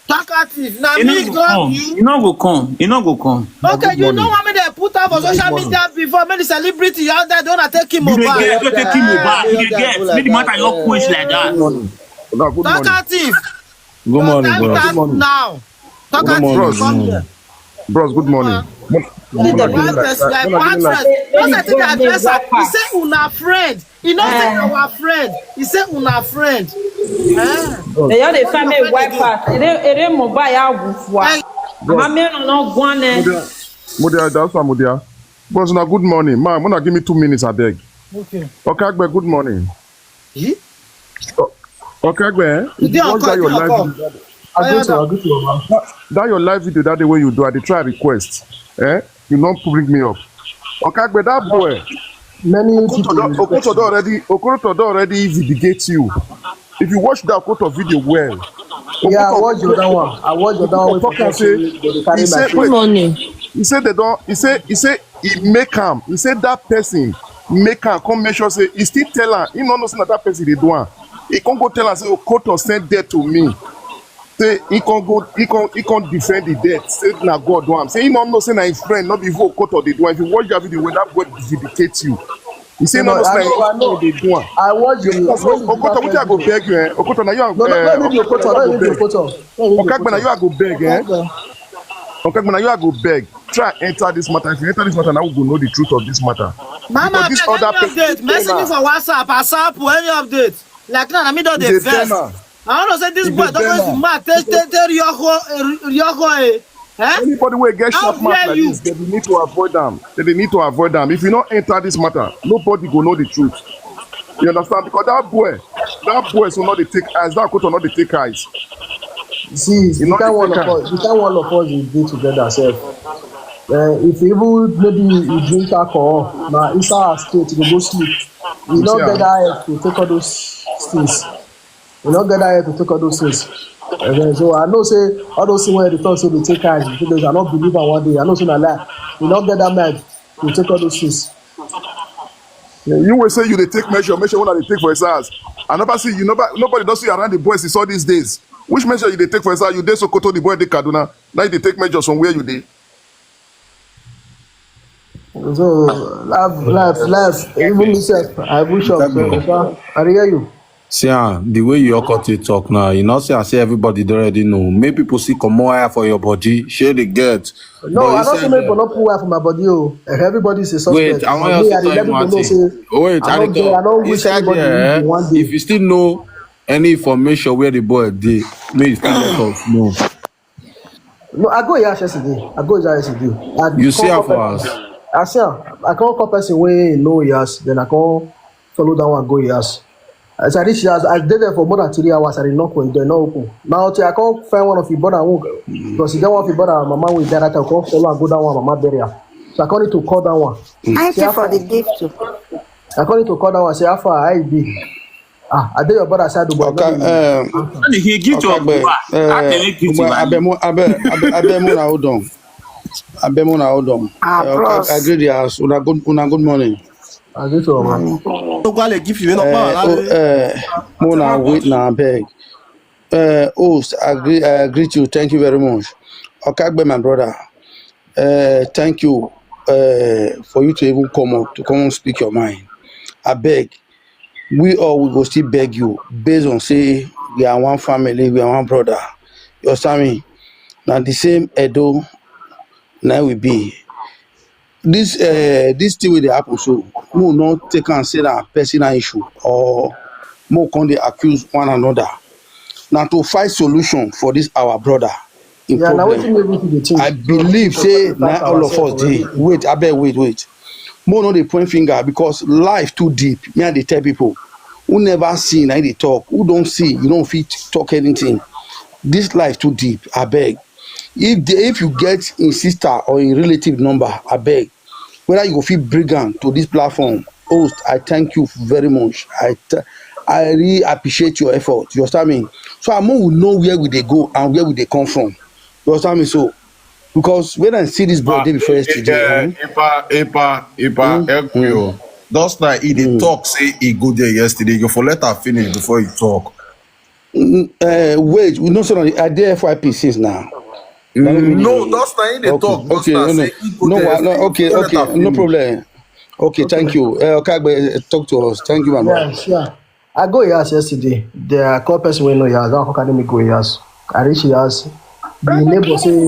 Talkative. Now He no me go drop come. You. He no go come. He no go come. Okay, you know what me they put up on social media before. Many celebrity out there don't take him You over. Dey get, don't take him over. You dey get. Make the matter your quench like that. Good morning. Una, good morning. Talkative. Good morning, Time bro. that now. Good Talkative. morning. Come here. Bros, good morning. One person, like, one person. No say to the address. He say una friend. He no say our friend. He say una friend. Eh. They just dey find me wipe out. Ere ere mobile ya wufua. Hey, Mama no no gwane. Mudia, Mudia, that's why Mudia. Bros, na good morning. Man, wanna give me two minutes, I beg. okay. Okagbe, good morning. Yi? O- Okagbe, eh? You dey on What's call, that your you dey on life? call. I agree to, I agree to, Baba. That, that your live video that day wey you do, I dey try request. Eh? You no bring me up. Okagbe, that boy. Many Okoto people don, Okoto don already, Okoto don already vindicate you. If you watch that Okoto video well, Yeah, I Okoto watch the other one. I watch the other one. Okoto wey talk am say, say they dey carry he my say, face. Wait, Morning. He say they don, he say, he say he make am. He say that person make am come make sure say he still tell am. He no know say na that person dey do am. He come go tell am say Okoto send death to me. Say he come go, he come, he come defend the death. Say na God do am. Say he no know say na him friend, no be even Okoto dey do am. If you watch that video, when that boy vindicate you, he say No, no, no, no, say I na know, I him know. friend dey do am. I watch the Okoto, when the Okoto, wetin I go beg you, eh? Okoto, na you, No, no, eh, no, no, Okoto, Okoto, na you I go no, no, beg. no, no, no, Okagbe, na you I go beg, eh? Okagbe, na you I go beg. Try enter this matter. If you enter this matter, now we go know the truth of this matter. Mama, Because this abeg, other any person update? dey Message me tell for WhatsApp, ASAP, any update? Like now, na me don You dey dey tell vex. am. I wan know say this You boy dey don tell use am. mouth take, take, take Ryoko, eh, Ryoko, eh? Eh? Anybody wey get How sharp mouth dare like you? this, they dey need to avoid am. They dey need to avoid am. If you no enter this matter, nobody go know the truth. You understand? Because that boy, that boy so no dey take eyes. That Okoto no dey take eyes. See, You the know kind the one thing of us, the kind one of us we dey together sef. Uh, if you even maybe you drink alcohol, na inside our state you go go sleep. You no Yeah. get that head to take all those things. You no get that head to take all those things. And then, so I know say all those things wey they talk say they take eyes, because I no believe am one day. I know say na lie. You no get that mind to take all those things. You will say you dey take measure, measure when I dey take for his house. I never see you, never, nobody don see you around the boys since all these days. Which measure you dey take for his house? You dey Sokoto, the boy dey Kaduna. Now you dey take measures from where you dey. So life, life, life. Even myself, I wish up. So, Exactly. so I hear you. See, ah, the way you Okote talk now, you know, see, I say everybody don already know. Make people see come more air for your body. Share the get. No, But I don't inside see make there- people not put wire for my body. Oh, everybody is a suspect. Wait, I want But you me, to I dey tell let you people one know thing. say Wait, I I don't dey get. I don't wish Inside anybody there, eh, one day. If you still know any information where the boy dey, may you still let us know. No, I go Iyash yesterday. I go Iyash yesterday. I You see come her for call house? person. I see her. I can't call person wey know Iyash. Then I can't follow that one go Iyash. As I reach Iyash, I dey there for more than three hours. I did not go. They not open. Now till I can't find one of you brother who, because you get one of you brother mama with that I can't follow and go that one mama burial. So I can't need to call that one. Thank Say you how for far? the gift. Too. I can't need to call that one. Say how far I be. Ah, I dey your brother side, but Okay, um, When he give to Okagbe, Obuwa, uh, actually give to Obuwa, Wale. Abemu, Abe, Abe, Abemu na hold on. Abemu na hold on. Ah, Uh, Okagbe, bros. I agree the house. Una good, una good morning. I agree to Obuwa. Morning. Obuwa le give you, no Uh, power. oh, uh, Mona wait na beg. Uh, host, I agree, I agree to you. Thank you very much. Okagbe, my brother. Uh, thank you. Uh, for you to even come up to come and speak your mind. I beg. We all we go still beg you based on say we are one family, we are one brother. You understand me? Now the same Edo now we be. This uh, this thing will happen so we will not take and say that personal issue or more can they accuse one another. Now to find solution for this our brother in Yeah, now problem. wetin make we dey think? I believe say Sacrifice na all of ourselves us dey already. Wait, I beg, wait, wait. More no dey point finger because life too deep. Me I dey tell people who never see na dey talk. Who don't see, you don't fit talk anything. This life too deep. I beg. If they, if you get in sister or in relative number, I beg. Whether you go fit bring am to this platform, host, I thank you very much. I th- I really appreciate your effort. You understand me? So I more will know where we dey go and where we dey come from. You understand me? So because when I see this boy Ah, day before eh, yesterday, eh, eh? Epa, Epa, Epa, Mm, help me, mm, oh. Just now, he dey mm. talk, say he go there yesterday. You for let her finish before you talk. Mm, eh, wait, we know something. I dey F Y P since now. That way we No, dey just now, he dey Okay, talk. Just okay, now, no, no, say he go no, there wa- no, yesterday. okay, Before let okay, her no finish. problem. Okay, Okay. thank you. Uh, Okagbe, uh, talk to us. Thank you, my brother. Yeah, sure. I go Iyash yesterday. The I call person wey know Iyash. That one carry me go Iyash. I reach Iyash. The neighbor say,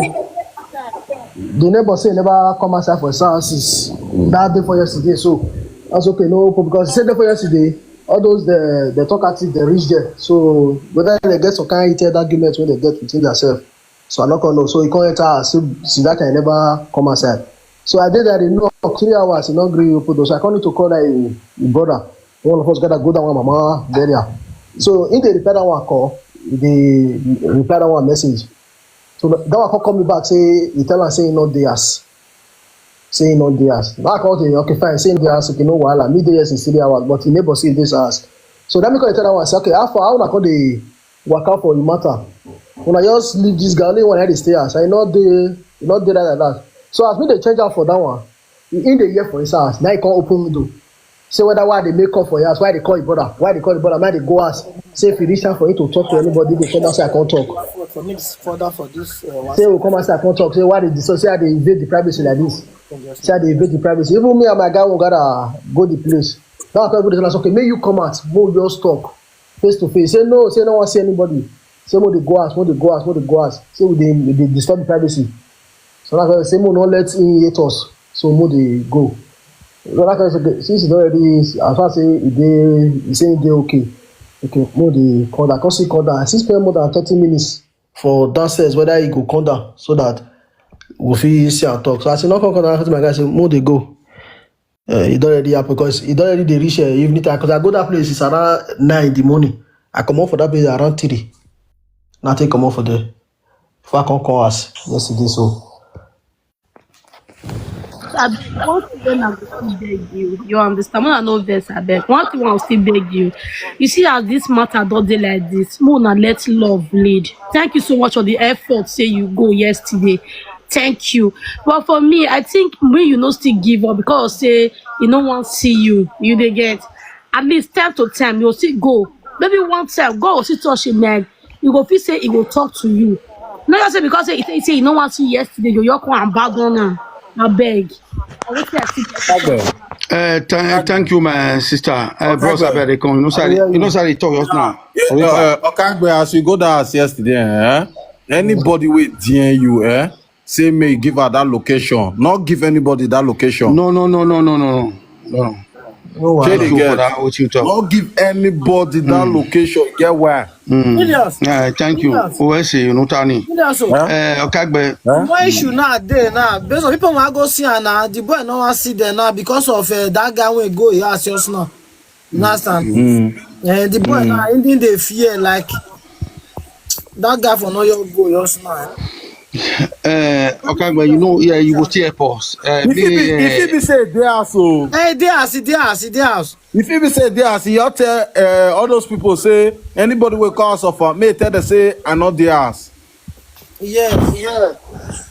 the neighbor say never come outside for his house since that day for yesterday. So that's okay, no problem. Because he said that for yesterday, all those the the talkative they reach there. So whether they get some kind of heated argument when they get between themselves, so I no come know. So he come enter house. So since that time, he never come outside. So I did that in no three hours. He not gree open door. So I come need to call that him, him brother. One of us gotta go down one mama burial. So in the repair that one call, e dey reply that one message. So that one come call me back, say, he tell am say he no dey house. Say he no dey house. Now I come say, okay, fine. Say he no dey house, okay, no wahala. Me dey here since three hours, but he neighbor say he dey house. So that me come tell that one, say, okay, how far, how una come dey waka for the matter? Una just leave this guy, only one I dey stay house. I no dey, e no dey like that. So as me dey change am for that one, he, he dey hear for his house. Now he come open window. Say whether why they make call for your house, why they call your brother, why they call your brother, why they go house. Say if you reach time for you to talk to anybody, they come and say I can't talk. For, for next further for this uh, one. Say we come and say I can't talk. Say why they discuss, say I dey invade the privacy like this. Say I dey invade the privacy. Even me and my guy we gotta go the place. Now I tell people, okay, make you come out, we just talk face to face. Say no, say no one see anybody. Say mo dey go house, mo dey go house, mo dey go house. Say we dey we dey disturb the privacy. So that guy say mo no let him hate us. So mo dey go. So that guy say, okay, since he don already, as far say he dey, he say he dey okay. Okay, mo dey call that, come see call that. Since spend more than thirty minutes for downstairs, whether he go come down so that we fit see and talk. So as he no come come down, I say my guy say mo dey go. Uh, e don already happen because e don already dey reach uh, evening time. Because I go that place, it's around nine in the morning. I comot for that place around three. Nothing comot for there. Before I come come house yesterday, so Abeg, one thing wey I go still beg you, you understand? When I no vex, abeg. One thing wey I go still beg you, you see as this matter don dey like this, make una let love lead. Thank you so much for the effort say you go yesterday. Thank you. But for me, I think when you no still give up because say you no wan see you, you dey get. At least time to time, you still go. Maybe one time, God will still touch him, man. You go feel say he go talk to you. No just say because say he say he no wan see you yesterday, you just come and abandon am. Abeg. Na wetin I see. Uh, th- thank you, my sister. Uh, bros, I better come. You know, sorry, you know, sorry, talk just now. Uh, Okagbe, as you go that house yesterday, eh? Anybody wey D M you, eh? Say may you give her that location. Not give anybody that location. No, no, no, no, no, no, no. No Shey wahala. you Get. Get that wetin you talk. Not give anybody that location. Get where? Mm. Julius, Yeah, thank you. Julius. Who else say you know Tani? Julius, o. Huh? Uh, Okagbe. Why you should not dey now? Based on people want go see her now. The boy no wan see them now because of uh, that guy wey go your house just now. You understand? Mm. Uh, the boy now, he dey fear like that guy for no your go just now. Uh, Okagbe, you know, yeah, you go still help us. Uh, If it be, if it me, be say there so. Hey, dey house, dey house, dey house. If it be say there, see you tell uh, all those people say anybody will call us of uh, may tell them say I not there. Yes, yes.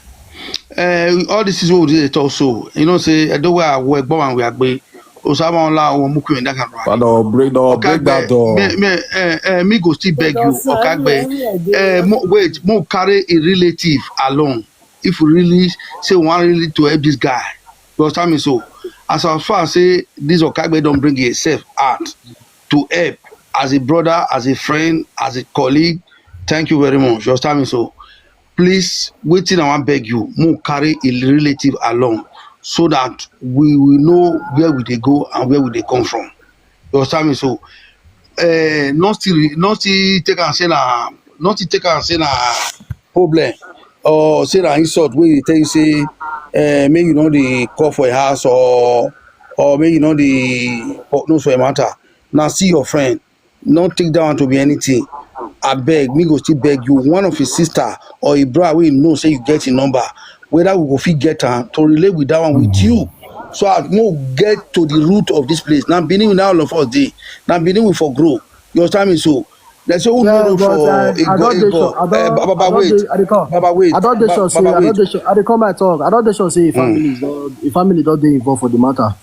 uh, uh, all this is what we dey talk so. You know, say, I don't wear a wear, but we are going. Osama Ola, or Muku, and that kind of But don't break, don't break that door. Me, me, uh, uh, me go still beg you, Okagbe. Uh, mo, wait, mo carry a relative along. If we really say we want really to help this guy, you understand me? So, as far as say this Okagbe don't bring himself out to help as a brother, as a friend, as a colleague, thank you very much. You understand me? So, please, wetin I wan beg you, mo carry a relative along so that we will know where we dey go and where we dey come from. You understand me? So, uh, not still, not still take and say na, not still take and say na problem or say na insult wey dey tell you say, uh, make you no dey call for a house or or make you no dey put nose for a matter. Na see your friend. No take that one to be anything. I beg, me go still beg you. One of his sister or a brother wey you know say you get him number, whether we go fit get am to relate with that one with you. So I no get to the root of this place. Now Benin, now all of us dey. Now Benin we for grow. You understand me? So they say who no road for Igbo, Igbo. Eh, Baba, wait. Baba, wait. Baba, wait. I don dey sure say I don dey sure. I dey come my talk. I don dey sure say family don the family don dey involved for the matter.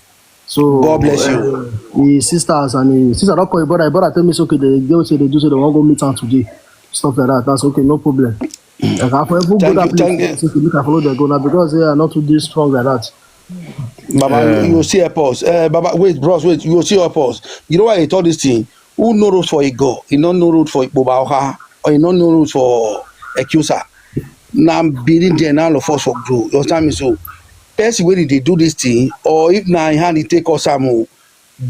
So God bless you. Uh, his sisters and his sister don't call your brother. Your brother tell me it's okay. They go say they do so. They want go meet her today. Stuff like that. That's okay. No problem. Like, I for even go that place. Say, okay, look, I follow them go now because they are not too this strong like that. Baba, you, you see a pause. Uh, Baba, wait, bros, wait. You see a pause. You know why I told this thing? Who no road for Igbo? He no no road for Igbobaoha, or he no no road for Ekiusa. Now building there now of us for grow. You understand me? So person wey dey do this thing, or if na him hand he take us am o,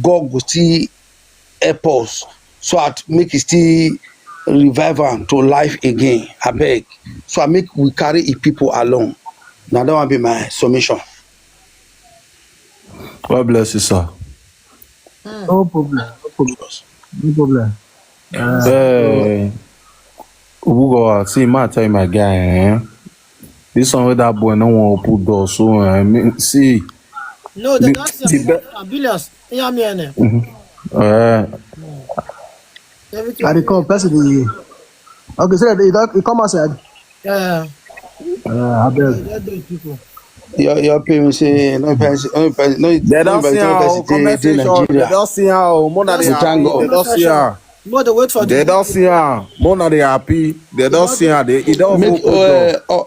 God go still help us so that make e still revive am to life again. Abeg, so I make we carry e people along. Na that one be my submission. God bless you, sir. No problem. No problem. No problem. Eh, Obugo, see, ma tell you, my guy, eh? This one with that boy, no one open door. So, I mean, see, No, they the, don't the see be- am. Billions. Hear me, eh? uh, Everything. I dey come, person dey. Okay, so they don't, you come outside. Yeah, Uh, I beg. yeah, those people. Your your parents say no person no person no they don't see how person dey dey conversation. They Nigeria. Don't see how Mona they We thank happy. They God. Don't see how. But they wait for They the don't see how Mona they happy. They don't see how they. It don't Make open door. uh, uh,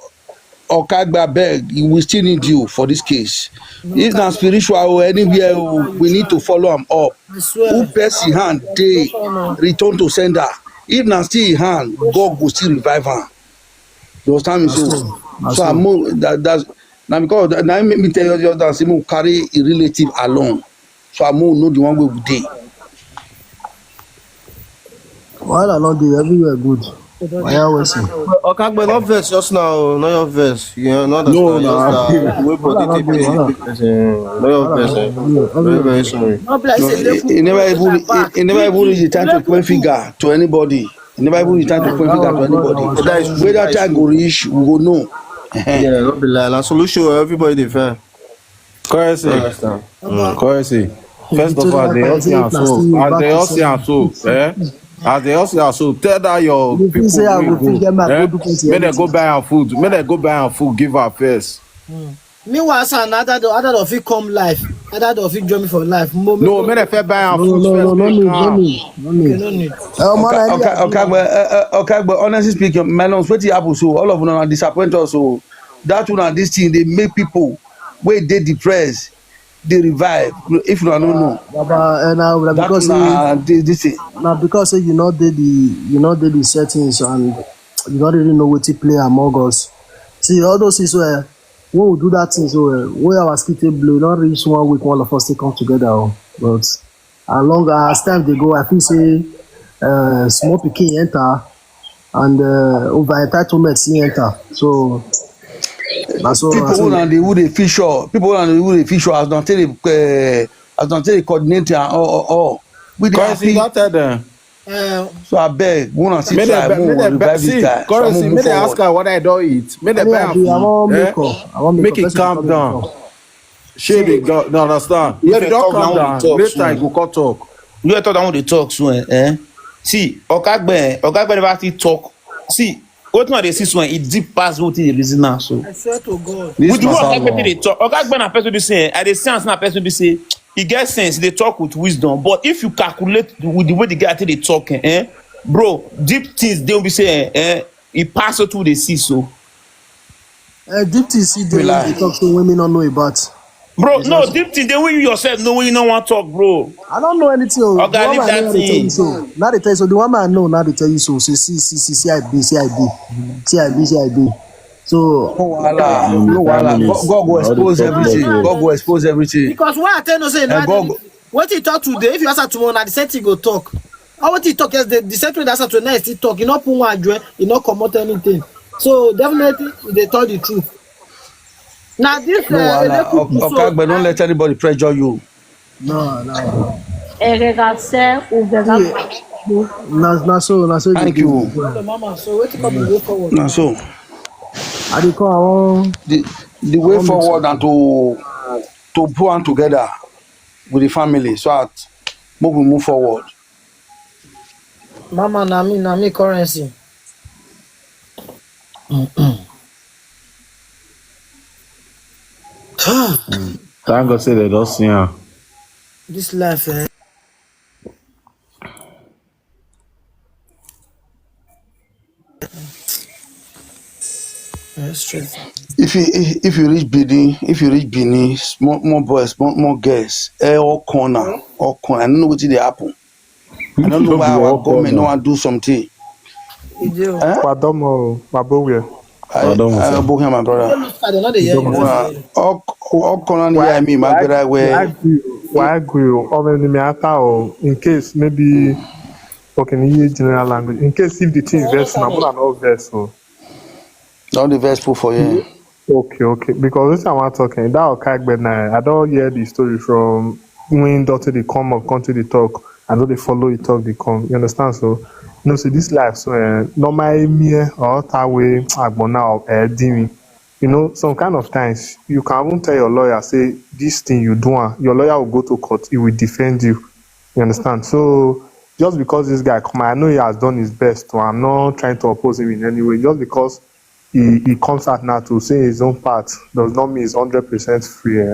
Okagba beg, we still need you for this case. If na spiritual or anywhere, oh, we need to follow am up. I swear. Who person hand dey return to sender. If na still him hand, God go still revive am. You understand me? So, Na so so. I'm more that that's now because that, now make me tell you that say mo carry a relative along. So I'm more know the one way we dey. Wahala no dey, everywhere good. Oya, we see. Okagbe, not verse just now, not your verse. You know, not No, understand. no. Just, uh, wait for Wahala the no dey, wahala. T P. Not your verse. Eh. Wahala no dey, Very, everywhere. Very sorry. No be like No, say they it, put it never us even like back. It, it never even reach the time to point finger to anybody. It never even reach the time to point finger to anybody. When that time go reach, we go know. Yeah, not be lie. Na solution. Everybody dey fair. Currency. Understand? Currency. First of all, they all see am so. As they all see am so, eh? As they all see am so, tell that your You feel people say I wey go fit go, get my eh? go do person Make dem go anything. Buy am food. Make dem go buy am food. Give am first. Meanwhile, sir, another door, other door fit come life. Other door fit join me for life. Mo- No, mo- make dem first buy am No, food. no, no, First no make need, no am. need, no Okay, need. no need. Uh, man, Oka- I Oka- Okagbe, uh, uh, Okagbe, honestly speaking, my nose, wetin happen so, all of una disappoint us. So that una, this thing dey make people wey dey depressed dey revive. If una no know, Baba, uh, na, na that because say una this, this thing. na because say you no dey the you no dey the settings and you don't really know wetin play among us. See all those things where when we do that thing so uh, wey our skin take blow, e don reach one week, all of us take come together. Oh. But as long as time dey go, I feel say uh, small pikin enter and uh, over entitlement still enter. So na so na People so. who na the who dey feature, people who na the who dey feature as don take dey uh, as don take dey coordinate and all all all. We dey Currency, happy. Don't tell them. Uh, So abeg, we una still Make try, dem, make make we dem revive this see. guy. So Currency, move make dem ask forward. Her whether e don eat. Make dem Me, buy I am do. I wan food. make Eh? up. I wan make Make up. it Person calm come down. before. Shey dey go, no understand. If When e dem don talk, na calm we dey down, talk later small. E go come talk. You talk, na we dey talk so, eh? Eh? See, Okagbe, Okagbe never fit talk. See, wetin I dey see so, eh, e deep pass wetin dey reason now so. I swear to God. This With the way matter Okagbe long. dey talk, Okagbe na person be say, eh, I dey see am say na person be say e get sense, e dey talk with wisdom. But if you calculate the, with the way the guy take dey talk, eh, eh, bro, deep things dey be say, eh, eh, e pass wetin we dey see so. Uh, deep things see Be dey lie. dey talk say women no know about. Bro, no, deep thing dey wey you yourself know wey you no wan talk, bro. I don't know anything. Oh. Oga, The one leave I that know, I dey tell you thing. So now they tell you so. The one I know now they tell you so. Say see, see, see, see, I be, see, I be, see, I be, see, I be. So No wahala, no wahala. God, God go expose everything. God go expose everything. Because why I tell you say And na God the- wetin you talk today, if you answer tomorrow, na the same thing go talk. How wetin you talk yesterday, the same thing that answer today, now you still talk. You no put one address, you no comot anything. So definitely, you dey tell the truth. Now this No uh, wahala. Eleku Ok- so, Okagbe, don't let anybody pressure you. No, no. Erega se uvega Na, na so, na so. Thank Dey you. go. the mama. So wetin come the way forward? Na so I dey call. I wan. The the way forward and to to put am together with the family so that make we move forward. Mama, na me, na me currency. Thank God say they don't see am. This life, eh? Eh, stress. If you if, if you reach Benin, if you reach Benin, small more boys, small more girls, eh, all corner, all corner. I don't know what they happen. I don't know why our government no wan do something. You do. Eh? Wadomo, Wabowia. I, I Bohia, my brother. Look at another year. Uh, all all corner near me, my brother. Why Where agree? Why agree? How many me after all? In case maybe okay, in general language. In case if the thing vex, na una no vex. So all the vex put for here. Okay, okay. Because this I want talking that Okagbe now. I don't hear the story from when doctor they come up, come to the talk. I know they follow the talk they come. You understand? So You know, see this life, so uh, normal me eh, or that way, Agbona or uh, Dimi. You know, some kind of times you can even tell your lawyer, say this thing you do, am, your lawyer will go to court, he will defend you. You understand? So just because this guy come, I know he has done his best. So I'm not trying to oppose him in any way. Just because he, he comes out now to say his own part does not mean he's hundred percent free. Eh?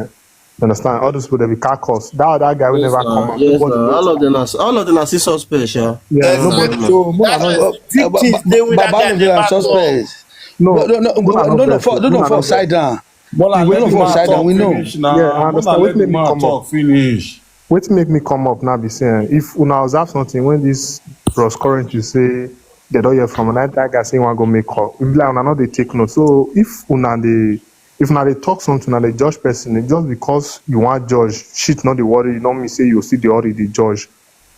You understand? All those people, they be carcass. That other guy will Yes, never come now. out. Yes, Nobody now. will All of them are all of them are still suspect, yeah. Yeah, Yes, nobody. now. So, more than That's all. Victims, they win that Baba guy no be never talk. suspect. No, No, no, no, more than no, no, no, no, for, no, no, no, for side down. More like No, no, let for man side down, talk we know. finish now. Yeah, I More understand. like Wetin let make me man come talk up? finish. Wetin make me come up now be say eh, if una observe something when this Ross Current you say they don't hear from, and that guy say he wan go make call. If like una no dey take note, so if una dey if una dey talk something and dey judge person, eh, just because you wan judge, shit no dey worry you, no mean say you still dey already dey judge.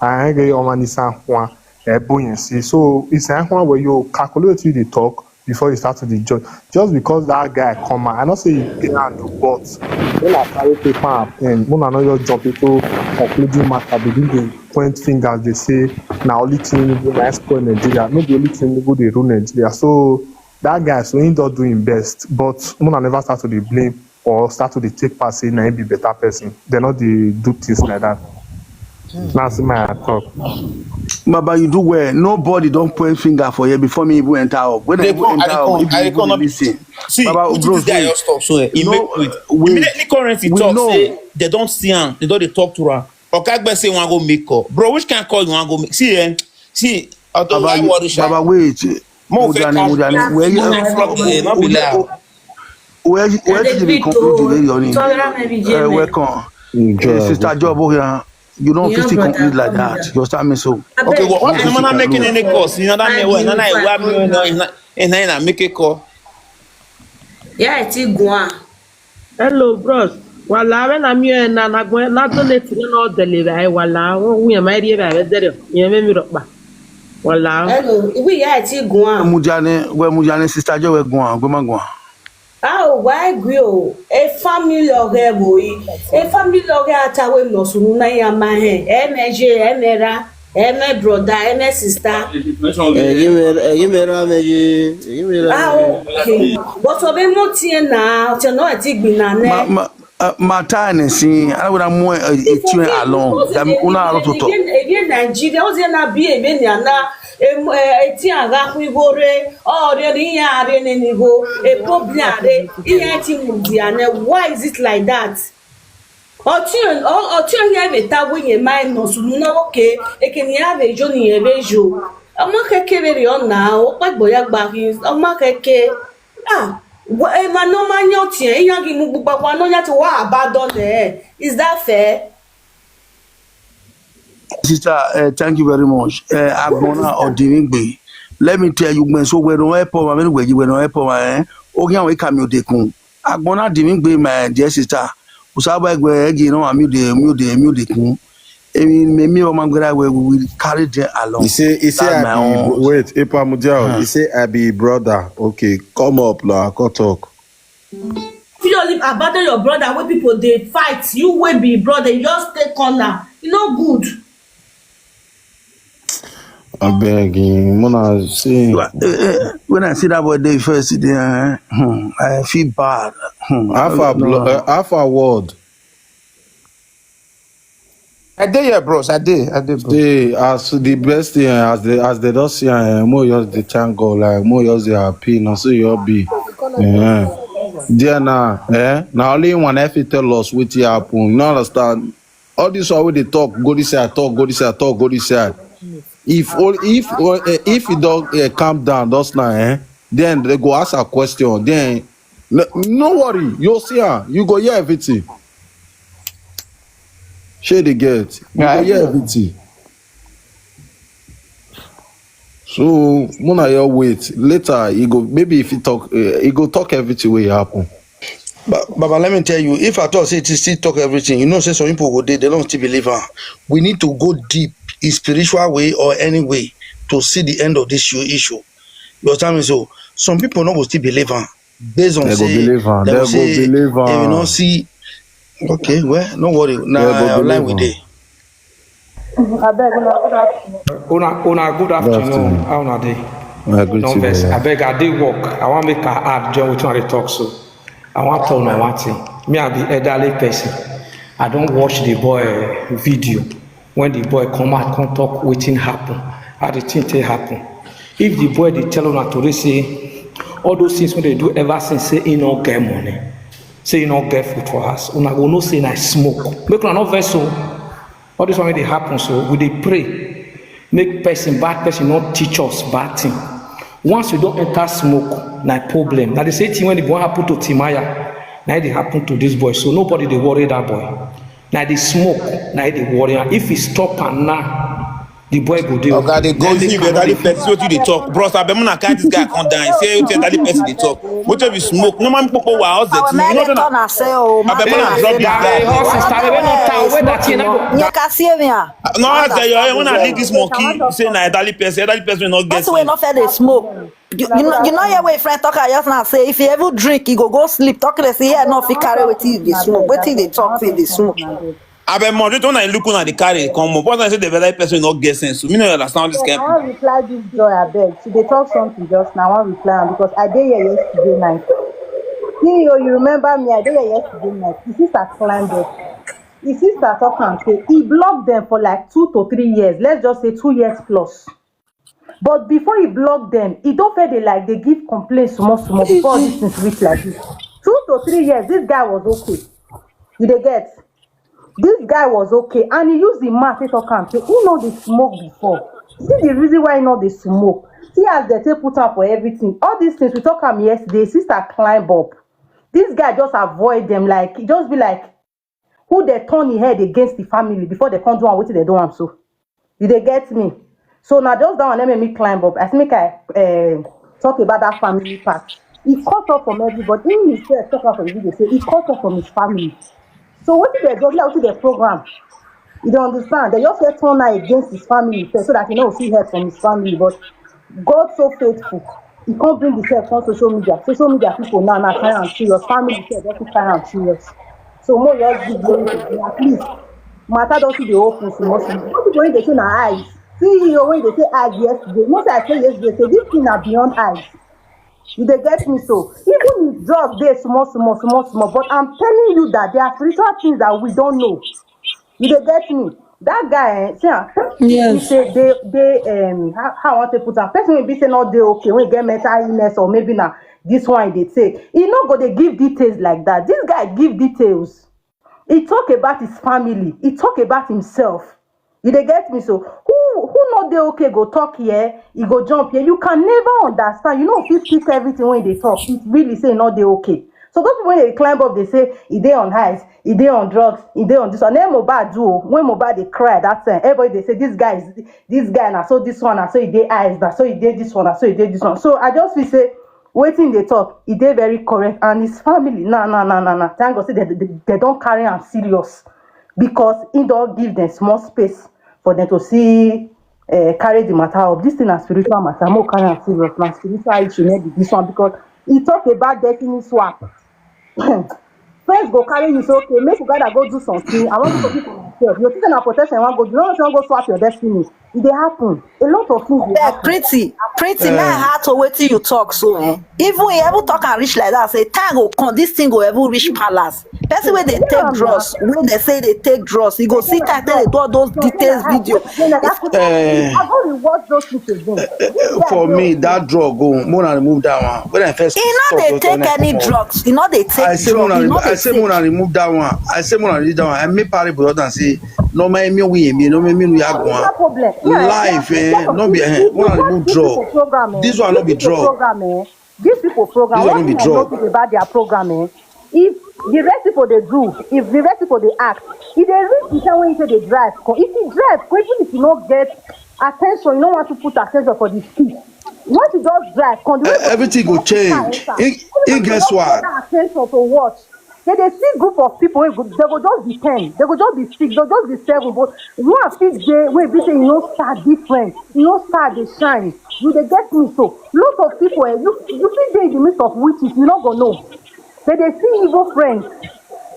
I get your man is one buoyancy. So it's one where you calculate you dey talk before you start to dey judge. Just because that guy come out, I know say you get hand to, but when I carry paper and pen, when I know your jump into concluding matter, begin to point fingers, they say na only Tinubu na spoil Nigeria, no be only Tinubu dey rule Nigeria. So that guy, so he don do him best, but when I never start to dey blame or start to dey take pass say na him be better person. They no dey do things like that. That's my talk. Baba, you do well. Nobody don't point finger for you before me even enter up. When I They even come, I enter dey up, come, if I you dey come even up. listen, See, Baba, wetin bros, this guy wait. just talk so eh, he No, make quick. wait. Immediately currency We talk know. say they don't see am, they don't dey talk to am. Okagbe say wan go make call. Bro, which kind call you wan go make? See eh, see, although Baba, why you, worry sha? Baba, wait. Mo fẹ́ Mujani, catch Mujani, where you? Mo fẹ́ flog eh, no be Ule- lie. Where you, where Ade did you Vito, conclude the lady on it? Tola, maybe Uh, Jimmy. welcome. Enjoy, Uh, Sister welcome. Job, okay, uh, you don't Yeah, fit to brother, conclude like come that. here. You understand me so? Abeg, Okay, well, I I'm not making any calls. You know that me well. No, no, why me no, no, no, make a call. Yeah, I think one. Hello, bros. Wala, when I'm here, na na gwen na to let you know deliver. I wala, we am I here by there. You me me rock ba. Wala. Hello, we yeah, I think one. Mujani, where Mujani, Sister Job, where go on, go man, go on. A ò wá ẹ̀gbẹ́ o, e family ọ̀rẹ́ wò yìí, e family ọ̀rẹ́ àtàwọn èèyàn sùn náà yà máa hẹ̀, ẹ mẹ ṣe, ẹ mẹ ra, ẹ mẹ broda, ẹ mẹ sista. Ẹ̀yin mẹ́ra, ẹ̀yin mẹ́ra mẹ́yẹ, ẹ̀yin mẹ́ra A ò mẹ́yẹ. Kì í. Bọ́sọ̀ bí mo tiẹ̀ nà, ọ̀tẹ̀ náà ti gbìn nà nẹ́. Ma, ma, uh, ma time na sin, I would have more uh, a tune alone. That una a lot to talk. Ebe Nigeria, o se na bi ebe ni ana, em, eh, eti ara ku igore, o re ni ya re ni ni go, e problem are, iya ti mu di ane. Why is it like that? Otu otu ya be ta we ye mai no su na oke, e ke ni ya be jo ni ye be jo. Ọmọ keke be ri ona, o pa gbo ya gba ki, ọmọ keke. Ah, wa- e ma no ma nyo tie, iya gi mu gbugba kwa no ya ti wa abandon eh. Is that fair? Sister, uh, thank you very much. Uh, Agbona Odimigbe. Let me tell you, when so we don't help over, when we don't help over, eh? Okay, we come you dey kun. Agbona Odimigbe, my dear sister. Usaba gbe egi no ami de, mi de, mi de kun. Emi me me o man gbera we we will carry them along. He say, he say, That's I my be own. bro- wait, Epa Mudiao, Huh. he say, I be brother. Okay, come up now, come talk. If you leave, abandon your brother wey people dey fight, you wey be brother, you just stay corner. E no good. I beg him, Mona, see. Wa- eh, eh, When I see that boy dey first, eh, hmm, I feel bad. Hmm, I Alpha, don't blo- know. uh, Alpha World. I dey here, bros. I dey. I dey, bro. Say as the best thing eh, as they as they don't see eh, more just the thank God like more just they happy now so you all be. Eh. There now, eh? Now only one if you tell us what you happen. You know understand? All this one wey dey talk, go this side, talk, go this side, talk, go this side. If all if all, eh, if you don't eh, calm down, just now, eh? Then they go ask a question. Then no, no worry, you'll see her. You go hear everything. Shey dey get. You go hear everything. So Mona, you wait. Later, he go maybe if he talk, eh, he go talk everything wey happen. But Baba, let me tell you, if I talk say it still talk everything, you know say some people go dey, they don't still believe am. We need to go deep in spiritual way or any way to see the end of this issue. You understand me? So some people no go still believe am based on They go say believe am. they They go go say believe they will am. not see. Okay, well, no worry. Now They go online believe we am. dey. Abeg, una good afternoon. Una, una good afternoon. Afternoon. How una dey? I greet Don't you, vex. brother. Abeg, I dey work. I wan make I add join wetin I dey talk so. I wan tell una one thing. Me, I be elderly person. I don watch the boy, eh, video. When the boy come out, come talk wetin happen, how the thing take happen. If the boy dey tell una today say all those things wey dey do ever since, say he no get money, say he no get food for house, una go know say na smoke. Make una no vex o. All this one wey dey happen so, we dey pray make person, bad person no teach us bad thing. Once you don enter smoke, na problem. Na the same thing when e go happen to Timaya, na it dey happen to this boy. So nobody dey worry that boy. Na the smoke, na it dey worry am. If he stop am now, the boy go dey Oga, okay. dey go Let me see if calm elderly down. Person wetin dey talk. Bros, abeg, una carry this guy come down. Say wetin elderly person dey talk. Wetin be smoke? No man, people were house Our dirty. You know man say na. turn and say, oh, my Abeg, brother, una drop say this that. guy. Hey, hot sister, abeg, no town. Where that thing? Nyeka see me. No, I tell you, when I leave this monkey, say na elderly person, elderly person no get Person wey sense. No fit dey smoke. You, you know, you know, hear wey friend talk am just now say if he even drink, he go go sleep. Talk like say yeah, no fit carry wetin he dey smoke. Wetin he dey talk say he dey smoke. Abeg, mo just when I look una dey carry come up. Once I say the elderly person no get sense, so me no understand this Yes, kind I wan people. Reply this joy, abeg. She dey talk something just now. I wan reply am because I dey here yesterday night. C E O, you remember me? I dey here yesterday night. The sister climbed up. The sister talk am say he block them for like two to three years. Let's just say two years plus. But before he block them, he don first dey like dey give complaint small small before this thing reach like this. Two to three years, this guy was okay. You dey get? This guy was okay, and he use the mouth take talk am say he no dey smoke before. See the reason why he no dey smoke. See as dem take put am for everything. All these things we talk am yesterday. Sister climb up. This guy just avoid them, like, he just be like who dey turn him head against the family before dem come do am wetin dem do am so. You dey get me? So na just that one na make me climb up. I say make I, eh, talk about that family part. He cut off from everybody. Him himself talk am for the video say he cut off from his family. So wetin dem do, be like wetin dem program. You dey understand? Dem just first turn am against his family first so that he no go fit help from his family. But God so faithful, he come bring himself on social media. Social media people now, now carry am serious. Family sef don fit carry am serious. So mo just give glory to God. At least matter don fit dey open small small. Those people wey dey say na eyes, C E O wey dey say eyes yesterday. No say I say yesterday, say this thing na beyond eyes. You dey get me? So even if drug dey small small small small, but I'm telling you that there are spiritual things that we don't know. You dey get me? That guy, eh, see am, person wey be Yes. Say dey dey um how, how I want to put am, person wey be say no dey okay, wey get mental illness or maybe na this one e dey take, he no go dey give details like that. This guy give details. He talk about his family. He talk about himself. You dey get me? So who who no dey okay go talk here, he go jump here. You can never understand. You no fit fit everything wey he dey talk. It really say he no dey okay. So those people wey dey climb up, they say he dey on highs, he dey on drugs, he dey on this one. Then Mohbad do o. When Mohbad dey cry that time, everybody dey say this guy is this guy na so this one na so he dey eyes, na so he dey this one, na so he dey this one. So I just feel say wetin dey talk, e dey very correct, and his family na na na na na thank God say they, they, they don carry am serious because he don give them small space for them to see, uh, carry the matter up. This thing na spiritual matter, mo carry am serious. Na spiritual issue, no be this one, because he talk about destiny swap. First go carry you say okay, make you gather go do something. I want to forgive for myself. You think na protection I wan go do? You no know say I wan go swap your destiny. E dey happen. A lot of things dey Yeah, happen. Pretty, Pretty, may I add to wetin you talk so, eh? Even he ever talk and reach like that, say time go come, this thing go ever reach palace. Person wey dey take drugs, wey dey say dey take drugs, he go see time take dey do all those details video. Then I ask you, Eh. I go rewatch those things again. This guy For dey me, okay. That drug, oh, more than remove that one. When I first He no stop dey those take kind of any things, drugs. He no dey take I say more drugs. He than no remove, I dey say more take. Than remove that one. I say more than remove that one. I make parable brother and say no man me we me no man me we are No going. problem. Yeah, Life, yeah, eh, yeah, no be, eh, you, more than you remove this drug. People program, eh? This one no be This people drug. Program, eh? These people program. This one One no be thing I drug. Notice about their program, eh? If the rest people dey do, if the rest people dey act, if they reach the time when you say they drive, come, if you drive, come, even if you no get attention, you no want to put attention for the speed. Once you just drive, come, the way Eh, everything go change. He, he guess what? Attention to watch. They dey see group of people wey go, they go just be ten, they go just be six, they go just be seven. But one fit dey wey be say you no start different, you no start dey shine. You dey get me so? Lot of people, eh, you you fit dey in the midst of witches, you no go know. They dey see evil friends.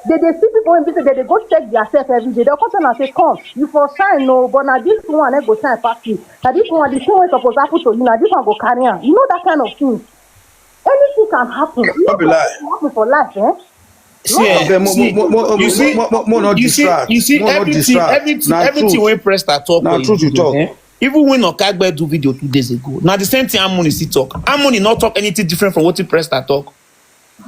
They dey see people wey be say they dey go check their self every day. They'll come tell am say, "Come, you for shine, no, but na this one no go shine pass you. Na this one, the thing wey suppose happen to you, na this one go carry am." You know that kind of thing. Anything can happen. You No be know lie. What happen for life, eh? See, eh, Abeg, mo- see, mo- mo- mo- you see, mo- mo- mo- no you see, distract. You see Mo- no everything, distract. everything, Na everything truth. When Presta talk, Na for truth you video, talk. Eh? Even when Okagbe do video two days ago, now the same thing Harmony still talk. Harmony not talk anything different from what Presta talk.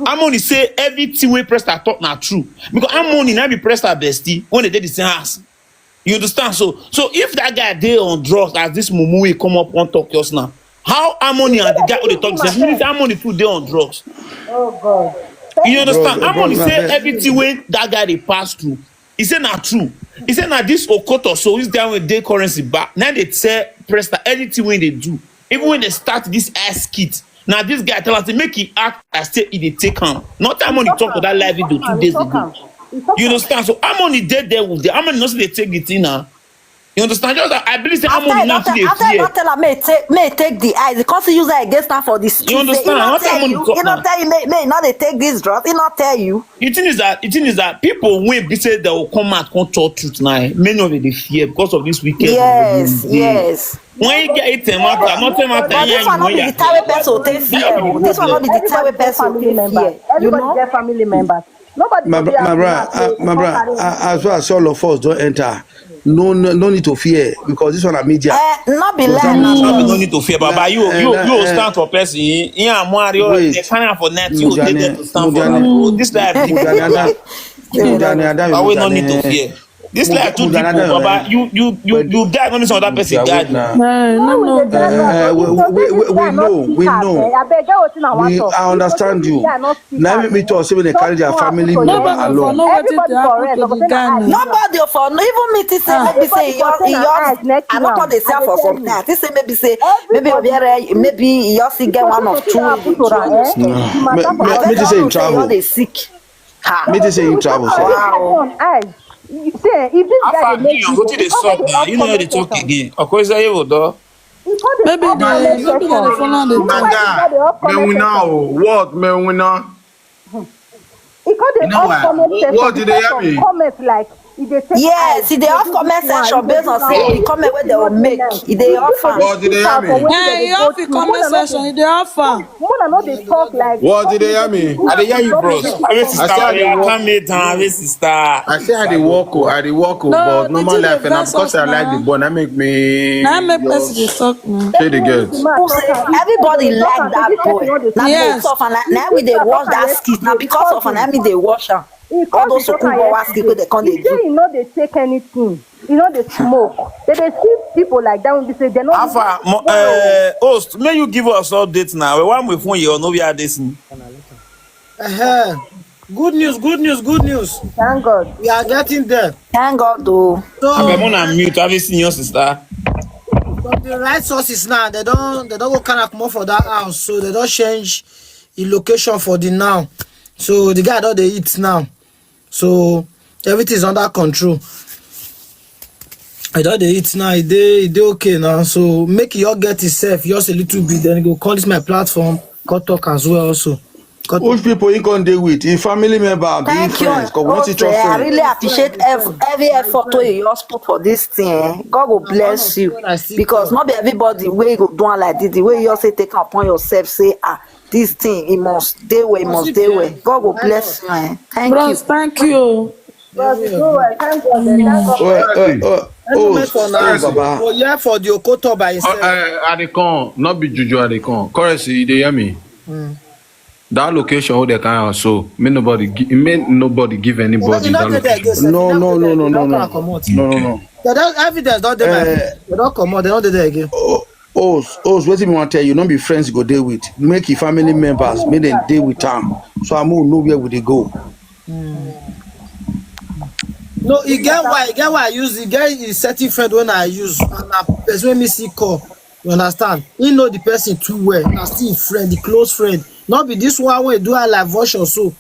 Harmony say everything when Presta talk na true. Because Harmony now be Presta bestie when they did the same house. You understand? So, so if that guy dey on drugs as this mumu will come up on talk just now, how Harmony and the guy wey dey talk the same? Means Harmony too dey on drugs. Oh God. You understand? Bro, Harmony bro, say abeg. Everything wey that guy dey pass through, he say na true. He say na this Okoto, so this guy wey dey currency back now dey tell Presta anything wey dey do. Even when they start this ass kit, now this guy tell us say make he act as say he dey take am. Not Harmony talk for that live video two days ago. You understand? So Harmony dey there with the Harmony no still dey take the thing now. You understand? Just that I believe say After Harmony I now don tell, still dey after I fear. don tell am, may take, may take the eyes. Because he use her against her for the street. You understand? He What not tell Harmony you. talk He not now? Tell you. May, may not they take this drugs. He not tell you. The thing is that the thing is that people wey be say they will come out come talk truth now. Eh? Many of them dey fear because of this wicked. Yes, Ogun dey. Yes. When you get it, matter, not tell matter. But this one not be the time wey person will take fear. Oh. This one not be the time wey person will take fear. You know. Everybody get family members. Nobody My go br- dey my happy brother, say uh, you my come brother, carry uh, as far as all of us don't enter, no, no, no need to fear because this one a media. Eh, not be lie. Concern Na me. No, so. no need to fear, Baba. You, Eh, you, eh, you eh. Stand for person. Yeah, Mario. Wait. They find out for net. You take Mujane, them to stand for. Mujane. Oh, this life. Mujane, Mujane, Mujane, I will not need to fear. This life too deep, oh, Baba. You, you, you, you die. Not miss another person Mujane, die. na- No, no, no. Uh, we, we, we, we know, we know. I beg, get wetin I want We, talk. I understand you. Guy no speak Now am. make me talk. Say when they carry their Just family one member Nobody for alone. no wetin Everybody dey happen correct, to but the say guy na now. eye. Nobody for no even me think say Ah. maybe say Everybody your for say na your eyes next I no man. come dey see am I for dey some tell time. you. I think say maybe say maybe Everybody Obiara maybe you all see get one of two Wetin happen to am, eh? The matter Me- for me- me just just say him Say you all travel. Dey sick. Ha. Me just say him travel. Sef. Wow. Eye. You see, eh, if this guy Afa, dey make you go to the people, sub now. You know how they talk again. Of course, I will do. Maybe they maybe they dey follow the talk. Manga, Mewina, oh, what Mewina? He come dey You know off what? Comment section. What did they hear me? Comment like e dey take Yes, e dey off comment section based on say the comment wey they will make, e dey off am. What did they hear me? Eh, e off the comment section, e dey off am. Mona no dey talk like What did they hear me? I dey hear you, bros. I mean, sister, I said I I dey work. Can't meet her. I mean, sister. I say I dey work, oh, I dey work, oh, No, but the normal thing life, dey and na vex because us I like now. the boy, that make me Na make just person dey talk now. Say the girls. Who say everybody like that boy? Na Yes. because of am na we dey watch that skit. Na because of am na me dey watch am. All those Okunbowa skit wey they come dey He say do. He no dey take anything. He no dey smoke. They dey see people like that when be say they no. Alpha, mo- uh, host, may you give us updates now? Why we phone you? No, we are this. Uh-huh. Good news, good news, good news. Thank God. We are getting there. Thank God, though. So, I'm on mute. Have you seen your sister? From the right sources now, they don't they don't go kind of come up for that house, so they don't change the location for the now. So the guy don't they eat now, so everything is under control. I don't they eat now. They they okay now. So make you all get yourself just a little bit. Then go call this my platform. Go talk as well also. Go talk. Which people he can deal with? His family member, be Thank you. friends. Cause we want to Okay, trust I them. really appreciate ev- every effort wey you all put for this thing. Eh? God will bless you because not be everybody wey go do am like this. The way you all say take upon yourself, say ah, this thing it must dey well, it must dey well. God will bless you. Eh? Thank Bros, you. Thank you. But you know what? Thank God. Thank God. Uh, uh, uh, Any oh, mess for oh, now. Baba. For here for the Okoto by Uh, himself. uh, I dey come, not be juju, I dey come. Currency, you dey hear me? That location wey they carry am so, make nobody, gi- make nobody give anybody You that not get there location. again, sir. No, You no, not no, get no, there. no, You no, not come out. no, no, no. They don't evidence don't dey my Eh. They don't come out. They don't dey there again. Oh, oh, oh, wetin me want tell you? No be friends go dey with. Make your family members, make them dey with am. So I move know where we dey go. No, e get why, e get why I use, e get a certain friend when I use, and na person wey me see call. You understand? He know the person too well. Na still him friend, the close friend. Not be this one wey do her like version so.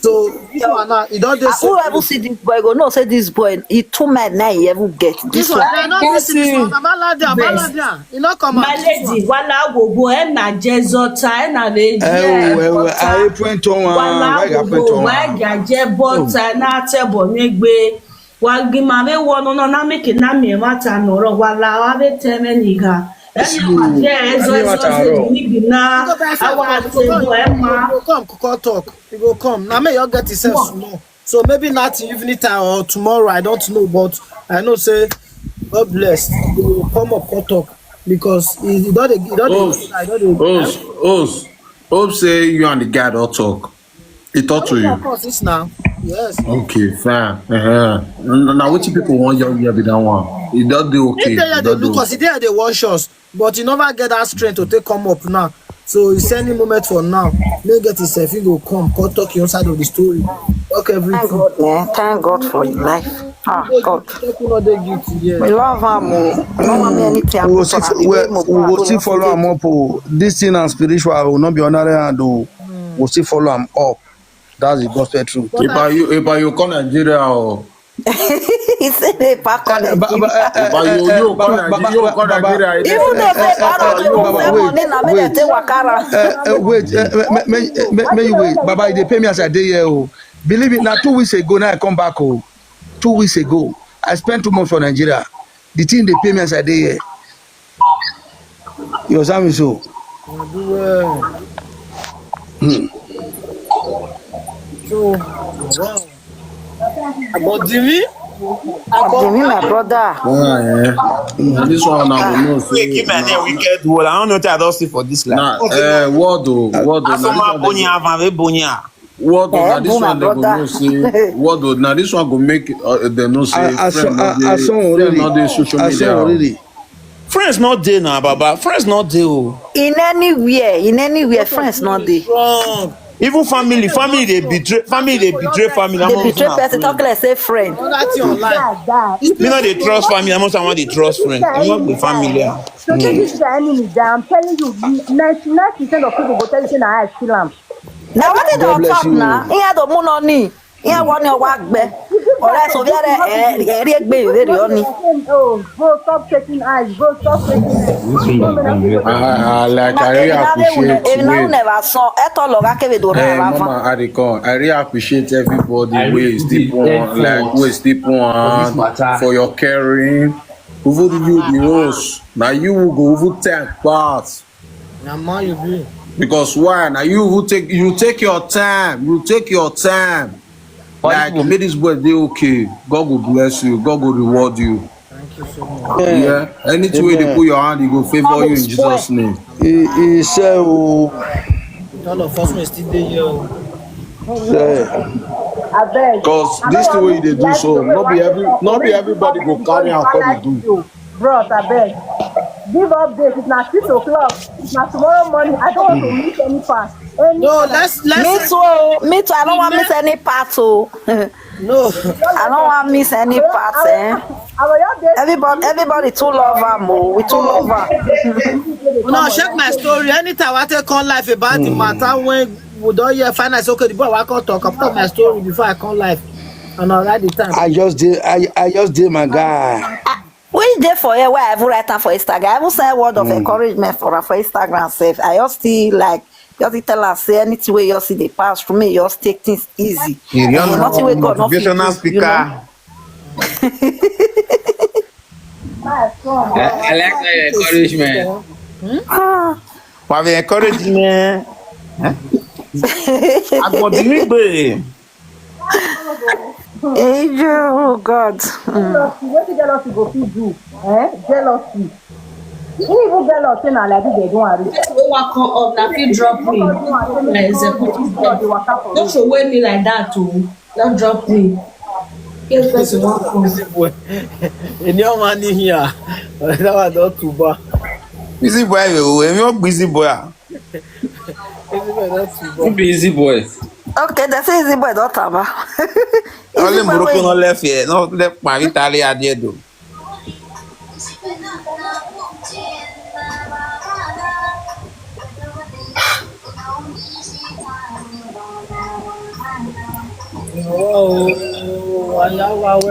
So this one now, e don dey so. Who ever see this boy go know say this boy, he two men now he ever get this one. This one, I no fit see this one. Abaladia, Abaladia, e no come out. My lady, wala go go, e na jezota, e na le. Eh, oh, eh, oh, I print on one. Wala go go, why gaje bota na te bo negbe. Wagimame wono no na make na me mata no ro wala wa be teme niga. Emi ma je ezo ezo se ni bi na awa se bo e ma. Go come, go talk. You go come. Now may you get yourself small. So maybe not evening time or tomorrow. I don't know, but I know say God bless. You go come up, come talk because he don dey, he don dey, Os, I don dey. Os, Os, hope say you and the guy don talk. He talk to you. Of course, it's now. Yes. Okay, fine. Uh-huh. Now, now, wetin people want you here be that one? He don dey okay. He don dey because he dey dey watch us, but he never get that strength to take come up now. So he say any moment for now, may get himself, he go come, come talk your side of the story, talk everything. Thank God, man. Thank God for your life. Ah, God. People no dey guilty here. We love am o. We no want anything happen to am. We go still follow am up o. This thing na spiritual o, no be ordinary hand o. We go still follow am up. That's the gospel truth. If I you, if I you come Nigeria o. He say they pack on the If I you, you come Nigeria, you come Nigeria. Even though say part of the money na make dem take waka around. Wait, may you wait. Baba, you dey pay me as I dey here o. Believe it, na two weeks ago now I come back o. Two weeks ago, I spent two months for Nigeria. The thing dey pay me as I dey here. You understand me so? I do well. Hmm. So, wow. Abodimi? Abodimi, my brother. Ah, yeah. This one now we know. Wait, give me a name, wicked word. I don't know what I don't see for this life. Nah, eh, word o, word o. Asoma Bonya, Avave Bonya. Word o, na this one dem go know say word o, na this one go make, uh, dem know say friend no dey, friend no dey social media o. Friends no dey na, Baba. Friends no dey o. In anywhere, in anywhere, friends no dey. Even family, family dey betray, family dey betray family. Dey betray person, talk like say friend. Me no dey trust family. I must, I want dey trust friend. I want be family. So this is the enemy that I'm telling you, ninety-nine percent of people go tell you say na I kill am. Na wetin dem talk na. Ihe do mu no ni. Ihe wo ni wa gbe. Ore so bi are e ri egbe iwe ri oni. Oh, bro, stop taking eyes. Bro, stop taking eyes. Ah, ah, like, I really appreciate. If na you never saw, e to lo ga kebe do na. Mama, I dey come. I really appreciate everybody wey still put on, like, wey still put on for your caring. Even you, the host, na you go even take part. Na man you be. Because why? Now you will take, you take your time. You take your time. Like, make this boy dey okay. God go bless you. God go reward you. Thank you so much. Yeah. Anything wey dey put your hand, he go favor you in Jesus' name. He, he say o. All of us wey still dey here o. Say. Abeg. Because this thing wey you dey do so, no be every, no be everybody go carry am come dey do. Bros, abeg. Give update. It's na six o'clock. It's na tomorrow morning. I don't want to miss any part. Any part. No, let's, let's. Me too. Me too. I don't want miss any part o. No. I don't want miss any part, eh. Everybody, everybody too love am o. We too love am. No, check my story. Anytime I take on life about the matter when we don hear finance, okay, the boy I come talk about my story before I come live. And I write the time. I just did, I, I just did, my guy. We dey for here where I even write am for Instagram. I even send word of encouragement for am for Instagram sef. I just still, like, just still tell am say anything wey you see dey pass through me, you just take things easy. Nothing wey God no fit do, you know. I, I like that encouragement. Ah. Wa be encouragement. Agbodinigbe. Angel, oh God. Mm. Jealousy, wetin jealousy go fit do? Eh? Jealousy. Who even jealous say na like this they do am reach? Person wey wan come up na fit drop me. Na executive boss. Don't throway me like that o. Don't drop me. If person wan come. Busy boy. Any one here. That one don too bad. Busy boy o, èmi ò busy boy. Busy boy don too bad. Who be easy boy? Okay, they say easy boy don taba. Only Morocco no left here. No left my Italy at there though.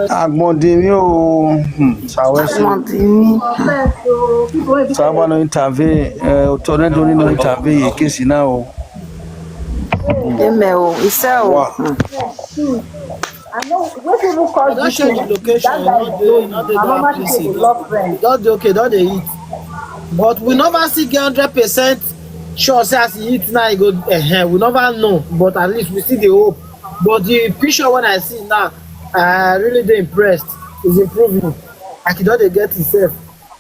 Agbọ̀ndìmí o, hmm, ṣàwẹ́sì. Agbọ̀ndìmí. Sábà no intervene, eh, Otone Doni no intervene in case now. Amen o, iṣẹ́ o. Wow. Hmm. I know when people call this thing, that guy is going. My mama say they love friends. Don't dey okay, don't dey eat. But we never see get hundred percent sure say as he eat now, he go, eh, we never know. But at least we see the hope. But the picture when I see now, I really dey impressed. He's improving. Like he don dey get himself.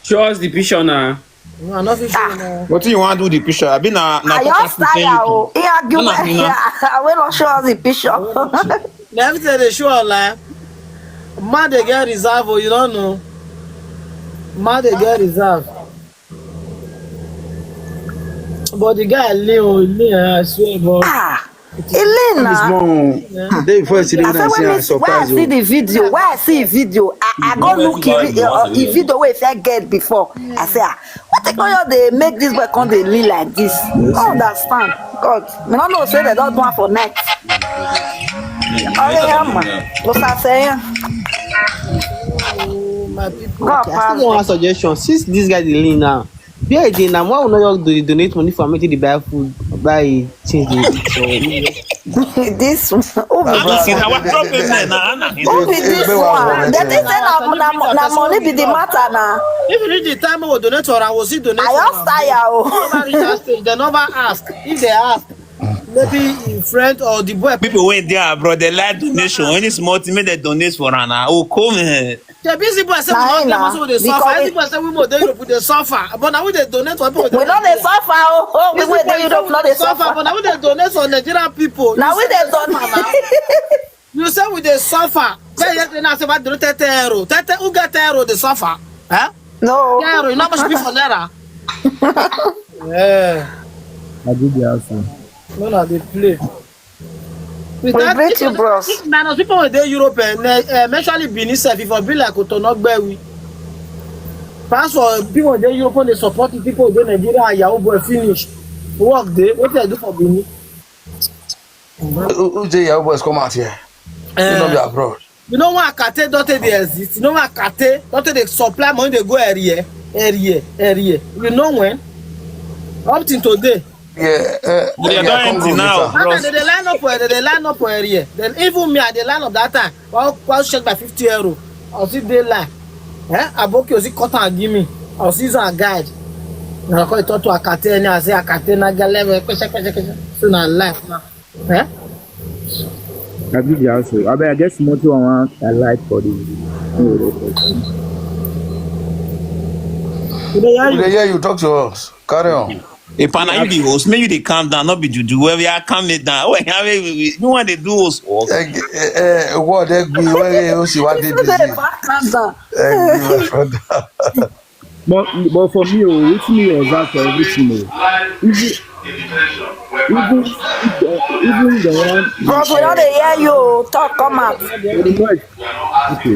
Show us the picture now. No, I no fit show now. Wetin you wan do the picture? Abi na, na I just tire o. He argue. I will not show us the picture. Na everything dey show online. Man dey get reserve o, you don't know. Man dey get reserve. But the guy lean o, lean, I swear, but ah, e lean na. Dey first, I say, when I see the video, when I see the video, I, I go look the video wey I get before. I say, ah, what technology dey make this boy come dey lean like this? I don't understand. God, I no know say they don do am for night. Ọrịa ya ma, ụsa sị ya. Oh, my people. God, okay, I still want one suggestion. Since this guy dey lean now, where e dey now? Why we no just do, donate money for am, make e dey buy food, buy things dey eat for this one? Who be this one? Who be this one? They think say na, na, na money be the matter na. If you reach the time we donate for am, we still donate for am. I just tire o. Never reach that stage. They never ask. If they ask, maybe him friend or the boy. People wey dey abroad, they like donation. Any small thing, make they donate for am na. Oh, come here. The busy boy say we don get person wey dey suffer. Busy boy say we dey Europe, we dey suffer. But now we dey donate for people. We no dey suffer o. Oh, we wey dey Europe no dey suffer. But now we dey donate for Nigerian people. Now we dey donate. You say we dey suffer. Say yesterday now say about donate ten euro. Ten, ten, who get ten euro dey suffer? Eh? No. Ten euro, you know how much be for naira? Yeah. I do the house. No, no, they play. We greet you, bros. If na people wey dey Europe, eh, especially Benin sef, if I be like Otonogbewi, pass for people wey dey Europe, wey dey support the people wey dey Nigeria and Yahoo boy finish. Work dey, wetin I do for Benin? Who, who say Yahoo boys come out here? You no be abroad. You know when Akate don take dey exist? You know when Akate don take dey supply money dey go area, area, area? You know when? Up till today. Yeah, uh, they are not empty now, bros. They dey line up for, they dey line up for area. Then even me, I dey line up that time. I'll, I'll check by fifty euro. I'll see dey line. Eh? Aboki, I'll see cut and give me. I'll see some guide. Now I call it talk to Akate, and I say Akate na galere, question, question, question. So na life now. Eh? I give you also. I mean, I guess more to one I like for the. We dey hear you. We dey hear you. Talk to us. Carry on. If na you the host, make you dey calm down, not be juju. Well, we are calm it down. Well, we, we, we, you want to do host work? Eh, eh, eh, what they do? Where you see what they busy? Calm down. Eh, my brother. But, but for me, oh, wetin me observe for everything, oh. Even, even, even the one. Bros, we no dey hear you o. Talk, come out. For the noise. Okay.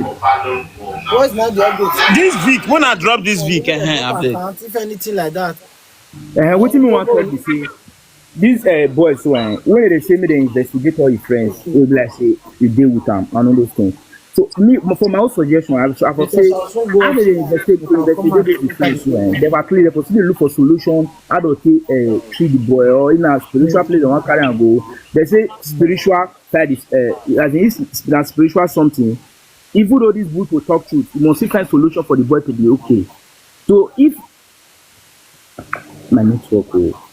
Voice not the update. This Vic, when I drop this Vic, eh, eh, abeg. If anything like that. Eh, wetin me wan talk be say, these, eh, boys so, eh, when they say me they investigate all your friends, they be like say you deal with them and all those things. So me, for my own suggestion, I, I for say, how they investigate, investigate those friends so, eh, they were clear, they for still look for solution, how to take, eh, treat the boy, or in a spiritual place, they want carry and go. They say spiritual side is, eh, as in, it's na spiritual something. Even though this book will talk truth, you must still find solution for the boy to be okay. So if my network, oh.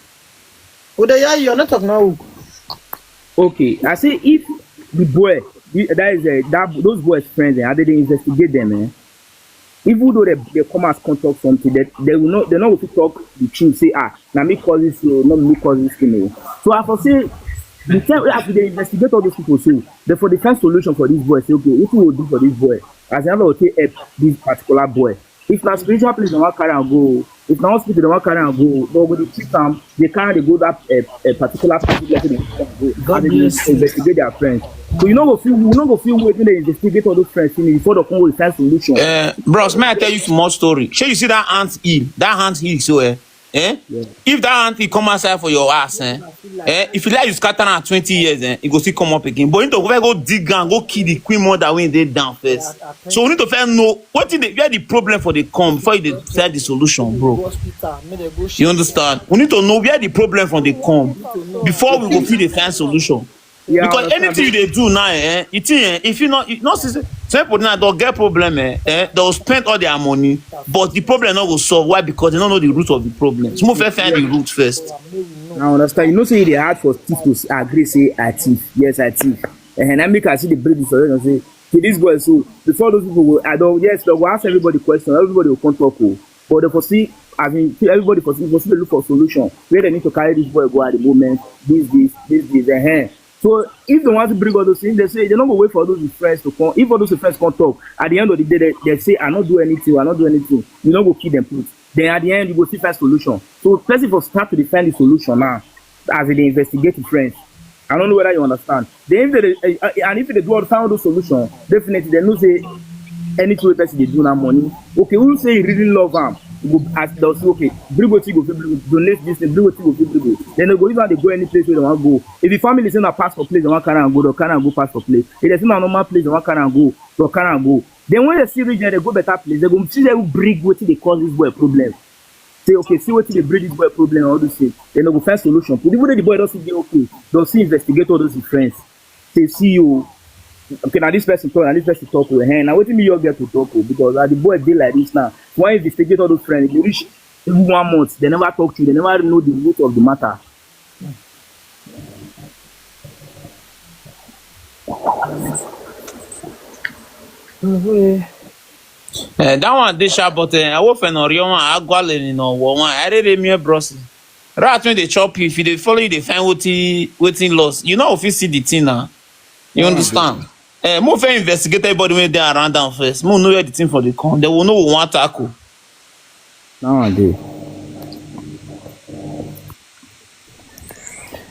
Oh, they are your network now. Okay, I say if the boy, the, that is, uh, that, those boys' friends, eh, how they dey investigate them, eh? Even though they, they come as come talk something, they, they will not, they not go fit talk the truth. Say, ah, na me cause this, oh, not me cause this thing, oh. So I for say, the time as they investigate all those people, so they for the first solution for this boy. Say, okay, wetin we go do for this boy? As in, how we take help this particular boy? If na spiritual place they wan carry am go, if na hospital they wan carry am go, they go dey treat am, they carry dey go that, eh, eh, particular place wey they carry am go. God bless you. Investigate their friends. So you no go feel, you no go feel wetin they investigate all those friends finish before they come go find solution. Eh, bros, may I tell you small story? Shey you see that ant hill? That ant hill so, eh? Eh? If that auntie come outside for your ass, eh? Eh? If you like, you scatter am twenty years, eh? E go still come up again. But you need to go, go dig am, go kill the queen mother wey dey down first. So we need to first know wetin dey, where the problem for dey come before you dey find the solution, bro. You understand? We need to know where the problem for dey come before we go fit dey find solution. Because anything you dey do now, eh, you think, eh, if you not, you not see, some people now don get problem, eh, eh, they'll spend all their money, but the problem not go solve. Why? Because they don't know the root of the problem. So we first find the root first. I understand. You know, say they hard for thief to s- agree, say, "I thief. Yes, I thief." And I make I see the break the solution, say, "Okay, this boy." So before those people go, I don't, yes, they go ask everybody question. Everybody will come talk. Oh. But they foresee, I mean, everybody foresee, foresee they look for solution. Where they need to carry this boy go at the moment, this, this, this, this, and so if they want to bring all those things, they say they don't go wait for those friends to come. If all those friends come talk, at the end of the day, they, they say, "I not do anything, I not do anything." You don't go kill them, put. Then at the end, you go see first solution. So person for start to defend the solution now, as they investigate the friends. I don't know whether you understand. Then if they, uh, and if they do all, find all those solutions, definitely they know say anything wey person dey do na money. Okay, who say he really love am? You go ask, they'll say, "Okay, bring wetin you go fit bring, donate this thing, bring wetin you go fit bring." Then they go even dey go any place where they want go. If the family say na pass for place, they want carry am go, they'll carry am go pass for place. If they say na normal place, they want carry am go, they'll carry am go. Then when they see reach there, they go better place, they go see they will bring wetin dey cause this boy problem. Say, "Okay, see wetin dey bring this boy problem, all those things." Then they go find solution. But even though the boy doesn't get okay, they'll see investigate all those friends. Say, "See you. Okay, now this person talk, now this person talk with hand. Now wetin me you get to talk with?" Because uh, the boy dey like this now. Why investigate all those friends? They reach even one month. They never talk to you. They never know the root of the matter. Eh, that one dey sharp, but eh, I will find on your one. I go learn in on one. I really me bros. Right when they chop you, if you dey follow you, dey find wetin wetin loss. You know if you see the thing now, you understand. Eh, mo first investigate everybody when they around down first. Mo know where the thing for the con. They will know we want tackle. Nowadays.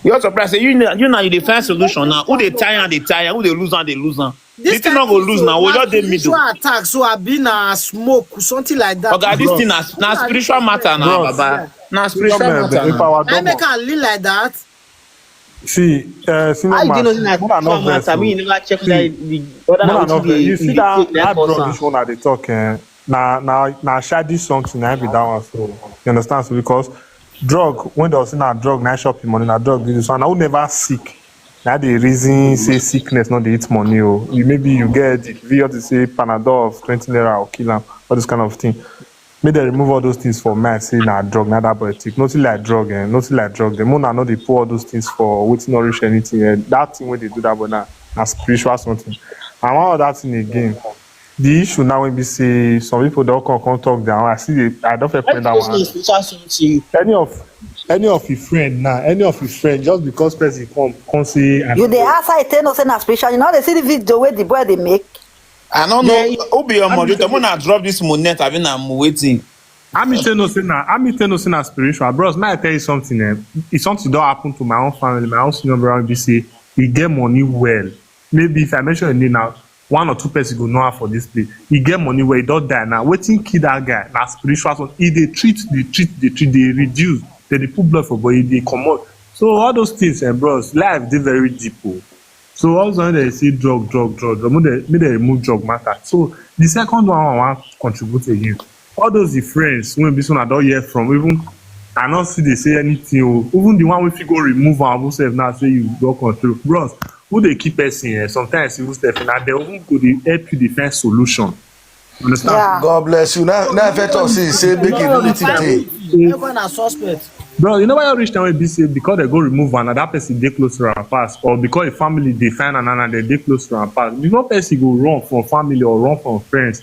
You're surprised. Say you know, you know you dey find solution now. Who dey tie and dey tie, who dey lose and dey lose am. This thing no go lose now. We just dey middle. Spiritual attack, so I be na smoke, something like that. Oga, this thing na na spiritual matter now, baba. Na spiritual matter now. I make am lean like that. See, uh, see, How you dey know say na spiritual matter? Me, you never check that the other Mona na no wetin vex. dey You see dey that take left that us drug am. This one I dey talk. Eh, na na na shady something. Na be that one. So you understand? So because drug, when they say na drug, na shop him money, na drug. This one, I will never sick. Na the reason say sickness not dey eat money. Oh, you maybe you get the V to say Panadol of twenty naira or kill am, all this kind of thing. Make they remove all those things for me. I say na drug, na that boy take. Nothing like drug, eh? Nothing like drug. The Mona no dey pour all those things for wetin no reach anything. Eh? That thing when they do that, but na na spiritual something. And one other thing again, the issue now will be say some people don't come come talk down. I see the I don't feel Why that you say one. Spiritual something? Any of any of your friend now, any of your friend, just because person come come say I You dey ask how I take know say na spiritual. You know they see the video wey the boy dey make. I don't know Yeah, who be your moderator. When I drop this monet, I mean I'm waiting. I mean tell no say na I mean tell no say na spiritual, bros. May I tell you something? Eh? It's something that happened to my own family. My own senior brother be say he get money well. Maybe if I mention a name now, one or two person go know her for this place. He get money well, he don't die now. Waiting kill that guy. Na spiritual something. He dey treat, dey treat, dey treat, they reduce. Then they put blood for body, they comot. So all those things, eh, bros, life dey very deep. Oh. So all when they say drug, drug, drug, drug, make they, make they remove drug matter. So the second one I want contribute again. All those the friends when this one I don't hear from, even I not see they say anything. Oh. Even the one we fit go remove and who sef now say you go control. Bros, who they keep person here? Sometimes you step in and they even go they help you defend solution. You understand? Yeah. God bless you. Now, now if I talk, see, say big in little thing. Everyone are suspect. Bro, you know why you reach time wey be say because they go remove and that person dey close to am pass, or because a family dey find another they dey close to am pass. Before person go run from family or run from friends,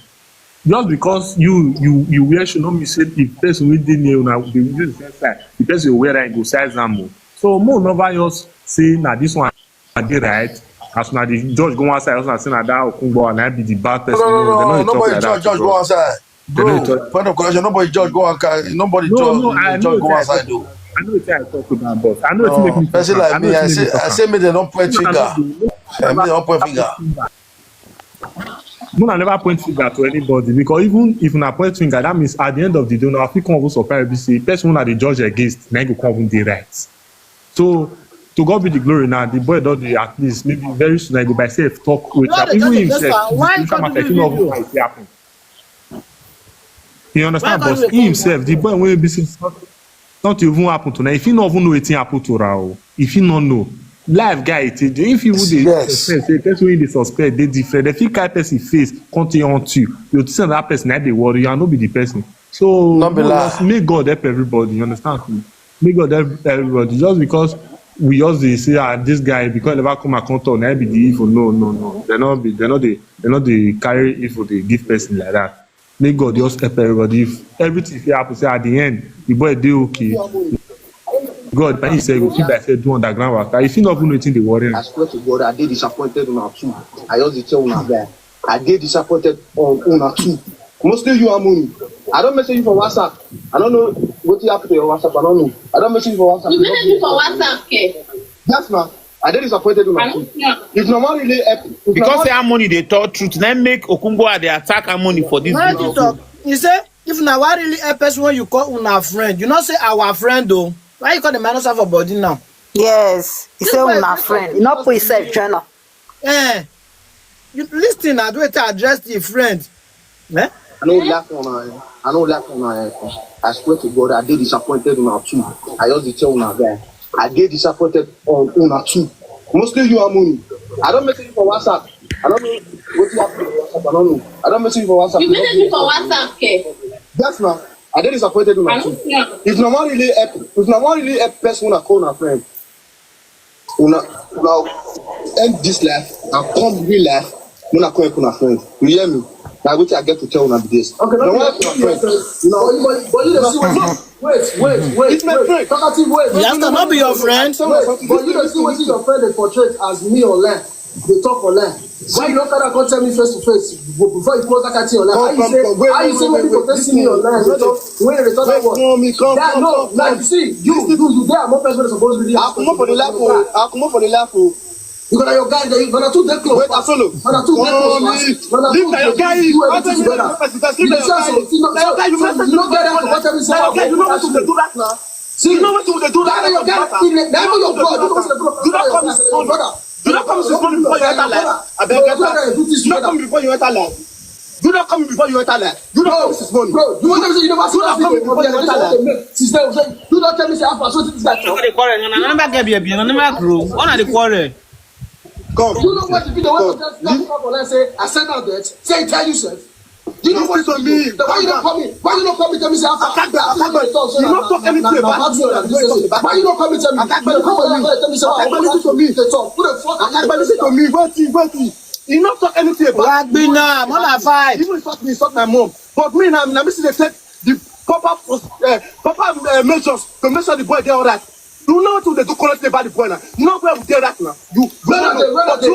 just because you you you wear shoe no mean say the person wey dey near una dey use the same side. The person wey wear that go size am o. So mo never just say na this one I dey right. As una the judge go one side, as una say na that Okungbo and I be the bad person. No, no, They no, no. dey talk Nobody like judge, that, judge go bro. One side. They dey Bro, talk. Point of correction, nobody judge, go one side. Nobody No, judge, no, I know judge go wetin I one side talk though. about. I know wetin I talk about, boss. I know wetin No, make me person talk. like I know me, I wetin say, make me I talk. say, me they don't point finger. Eh, me they don't point finger. Una never point finger to anybody, because even if una point finger, that means at the end of the day, una fit come even surprise be say person una dey judge against na go come even dey right. So to God be the glory now. The boy don dey, at least maybe very soon I go by self talk with am. Even himself, the spiritual matter, if you know what happen. You understand? But he himself, the boy wey be say not even happen to now. If he not even know wetin happen to Rao, if he not know life guy, if you would suspect say person wey dey suspect dey different, if he carry person face come take hunt you, you think that person na dey worry you and no be the person. So make God help everybody. You understand? Make God help everybody. Just because we just dey say, ah, this guy, because he never come and come talk, na be the evil. No, no, no. They not be. They not dey. They not dey carry evil dey give person like that. Make God just help everybody. If everything fit happen, say at the end the boy dey okay, God na him say go fit by say do underground waka. If he not even wetin dey worry am. I swear to God, I dey disappointed una too. I just dey tell una guy. I dey disappointed on una too. Mostly you, Amoni. I don't message you for WhatsApp. I don't know what happened to your WhatsApp. I don't know. I don't message you for WhatsApp. You message me for WhatsApp, okay? Yes, ma. I dey disappointed una too. If na wan really help, if na because wan say Harmony dey talk truth, na make Okunbo dey attack Harmony for this video. He say if na wan really help person wey you call una friend, you no say our friend o. Why you call the minus for body now? Yes, he say una friend. He no put himself join am. Eh, you listen, I do it to address the friend. Eh? I no laugh on her. I no laugh on her. I swear to God, I dey disappointed on her too. I just dey tell una guy. I dey disappointed on una too. Mostly you, Harmony. I don't message you for WhatsApp. I don't know what you have for WhatsApp. I don't know. I don't message you for WhatsApp. You message me for WhatsApp, okay? Yes, ma. I dey disappointed on her too. If na wan really help, if na wan really help person, una call una friend. Una, una end this life and come real life. Una come help una friend. You hear me? Na wetin I get to tell una be this. Okay, no, no, be help una friend. No, but you, but you dey see wetin. Wait, wait, wait. It's my friend. Talkative, wait. Yes, no be your friend. Wait, but you dey see wetin your friend dey portray as me online. Dey talk online. Why you no carry am come tell me face to face before you post that kind thing online? How you say, how you say make people take see me online? Wey dey talk that word. Wait, no, me come, come, come, come. Like you see, you, you, you dey among person wey suppose really. I comot for the life o. I comot for the life o. Because na your guy, na una two dey close. Wait, I follow. Una two dey close. Leave na your guy. You everything together. You dey say so. You no get that to tell me say. Na your guy. You know wetin we dey do right now. See, you know wetin we dey do right now. Na your guy. Na your blood. You know wetin we dey do right now. You don come with your brother. Do not come with his money before you enter life. Abeg, enter. Do not come before you enter life. Do not come before you enter life. Do not come with his money. Bro, you want to say you never see that video? Do not come before you enter life. Sister, do not tell me say, "Alpha, so this guy." Una dey quarrel. Una never get baby. Una never grow. Una dey quarrel. Come. You know what the video wey just come online say, "I send out debt." Say, tell you sef. You know what to me? Why you don't call me? Why you don't call me? Tell me say, "Alpha." Akagba, Akagba, you not talk anything about me. Why you don't call me? Tell me. Akagba, you come on, tell me say, Akagba, listen to me. Who the fuck? Akagba, listen to me. Wait, wait. You not talk anything about me. Ragbina, man, I fight. Even insult me, insult my mom. But me now, now me see dey take the proper, uh, proper uh, measures to make sure the boy dey alright. You know what they do currently about the boy now? You know where we dey right now? You, where are they? Where are they?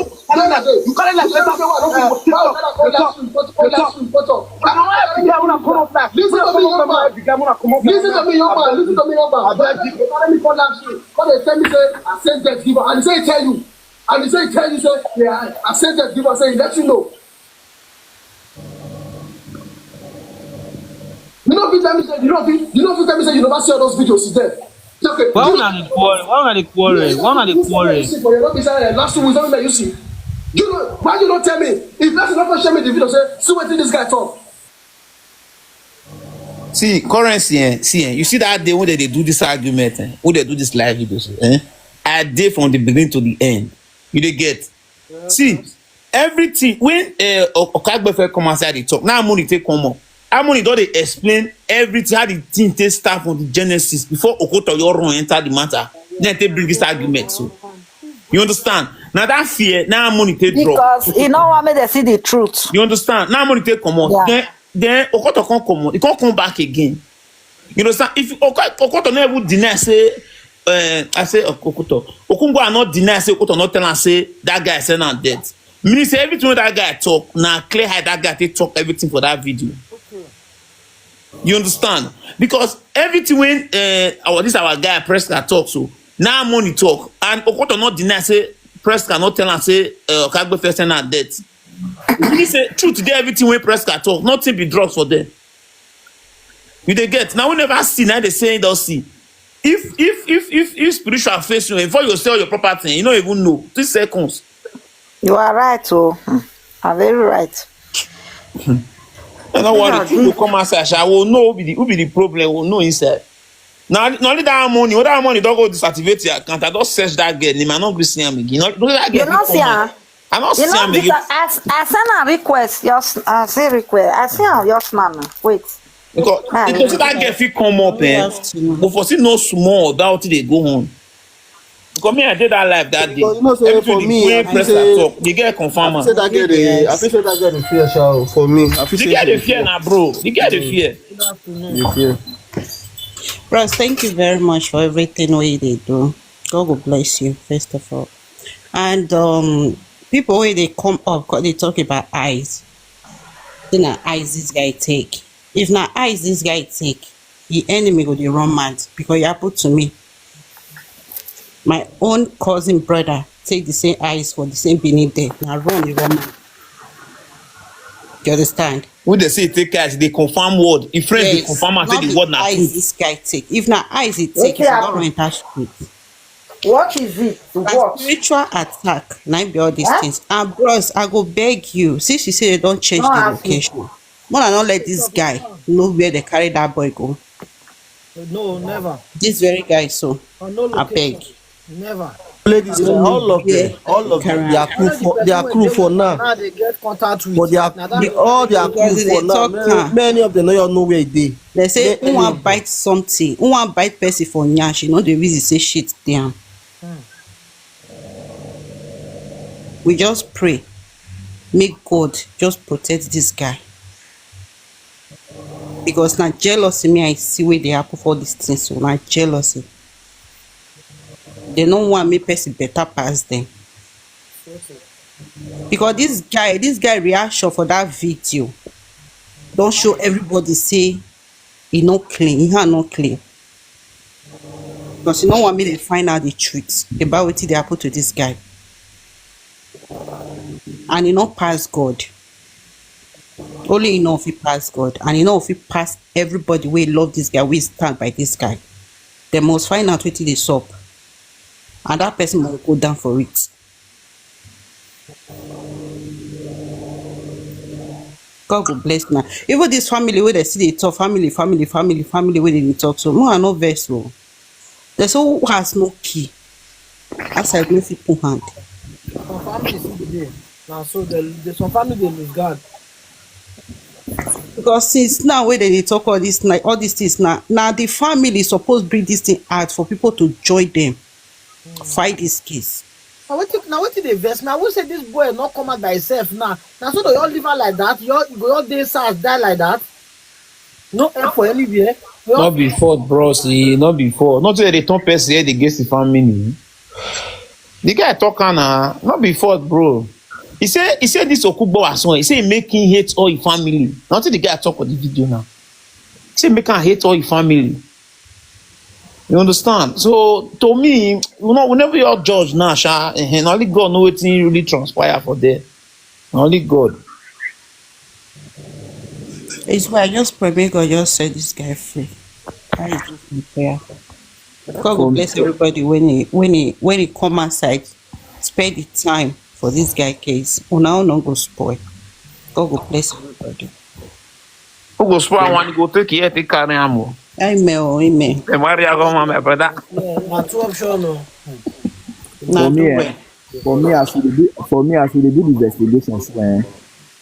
You carry like letter for TikTok. They talk. They talk. Now why I began when I come up now? Listen to me, young man. Listen to me, young man. Listen to me, young man. Abeg, you carry me for last week. Come dey tell me say I send debt give am. And he say he tell you. And he say he tell you say, yeah, I send debt give am. Say he let you know. You no fit tell me say you no fit, you no fit tell me say you never see all those videos there. Okay. Why una dey quarrel? Why una dey quarrel? Why una dey quarrel? See for your office, eh, last two weeks, what you see? You know, why you not tell me? If person not share me the video, say, "See wetin this guy talk." See, currency, eh? See, eh? You see that day when they, they do this argument, eh? When they do this live videos, eh? I dey from the beginning to the end. You dey get? See, everything when uh, Okagbefe come outside dey talk, now Harmony take come up. Harmony don dey explain everything, how the thing take start from the genesis before Okotoyo run enter the matter. Then take bring this argument. So you understand? Now that fear, now Harmony take drop. Because he no want make they see the truth. You understand? Now Harmony take come up. Yeah. Then then Okoto come come on, he come come back again. You understand? If Okoto no even deny say, uh, I say Okoto, Okunbo are not deny say Okoto not tell am say that guy send am debt. Meaning say everything wey that guy talk, na clear how that guy take talk everything for that video. You understand? Because everything when uh, our this our guy Presca talk so, now Harmony talk, and Okoto not deny say Presca not tell am say uh, Okagbefe send am debt. You really say truth dey everything wey Presca talk, nothing be drugs for them. You dey get? Now we never see, now they say don't see. If if if if if spiritual face you, before you sell your property, you don't even know. Three seconds. You are right, oh. Hmm. I'm very right. I don't worry. People come outside. I will know who be the who be the problem. Will know inside. Now, not only that money, what that money don't go deactivate your account. I don't search that girl name. I not gree see am again. Not, not that girl You not see her. I not You see know, am again. because I, I send a request. Just I say request. I see her just now. Wait. Because Ah, because that girl fit come up, eh? But for see no small about it they go on. Because me, I did that live that day. Because you know say Everything for the me, way I feel Presca say- talk, the girl confirm I feel say am. that girl dey. I feel say that girl dey fear, sha, oh, for me. I feel The say girl she dey fear now, bro. The girl dey fear. Dey fear. Bros, thank you very much for everything wey you dey do. God will bless you, first of all. And um, people wey dey come up, come dey talk about eyes. Say na eyes this guy take. If na eyes this guy take, the enemy go dey run mad because e happen to me. My own cousin brother take the same eyes for the same Benin there. Na run e run mad. You understand? When they say take cash, they confirm word. If friends they Yes. confirm and say Not the the word na eyes truth. This guy take. If na eyes he take, if Wetin I happen? don't enter street. What is it? Na What? Spiritual attack. Na im be all these Huh? Things. And bros, I go beg you. Since you say they don't change No the happen. Location, wanna not let this guy know where they carry that boy go. No, never. This very guy, so On no I beg. Location. Never. Ladies, all of Yeah. them, all of them, Karen. They are crew for, they are crew for now. Now they get contact with. But they are Now that the, all their crew Because they for now. talk Many, now. Many of them don't know where they. They say Many who wan of bite something, who wan bite person for nyash, you know the reason say shit down. We just pray, make God just protect this guy. Because na jealousy me I see wey dey happen for all these things. So na jealousy. They no want make person better pass them. Because this guy, this guy reaction for that video don't show everybody say he not clean, he hand not clean. Because he no want me to find out the truth about what they happen to this guy. And he not pass God. Only he know if he pass God, and he know if he pass everybody wey love this guy, wey stand by this guy. They must find out what they sup, and that person must go down for it. God will bless now. Even this family where they see they talk family, family, family, family where they dey talk so. No, I no vex o. There's who has no key. Outside no fit put hand. Some families still dey. Now so the, the some family they lose guard. Because since now where they dey talk all this, like all these things now, now the family suppose bring this thing out for people to join them, fight this case. Now what? Now what did they vex? Now we say this boy not come out by himself now. Now so they all live out like that. You all, you go all day sad die like that. No help for anywhere. You all Not be fault, bro. See, not be fault. Not say they turn person head against the family. The guy talk am na, not be fault, bro. He say he say this Okugbo as well. He say he make him hate all his family. Nothing the guy talk for the video now. Say make him hate all his family. You understand? So to me, you know, whenever you all judge now, sha, eh, na only God know wetin really transpire for there. Na only God. It's why I just pray, may God just set this guy free. That is just my prayer. God will bless everybody when he when he when he come outside. Spend the time for this guy case. Una own no go spoil. God will bless everybody. Who go spoil one? Go take care, take carry am o. Amen. Oh, amen. Hey, Maria, come on, my brother. Yeah, na two option o. Now For do me, well. eh, for me as we dey do, for me as we dey do the investigation, so, eh,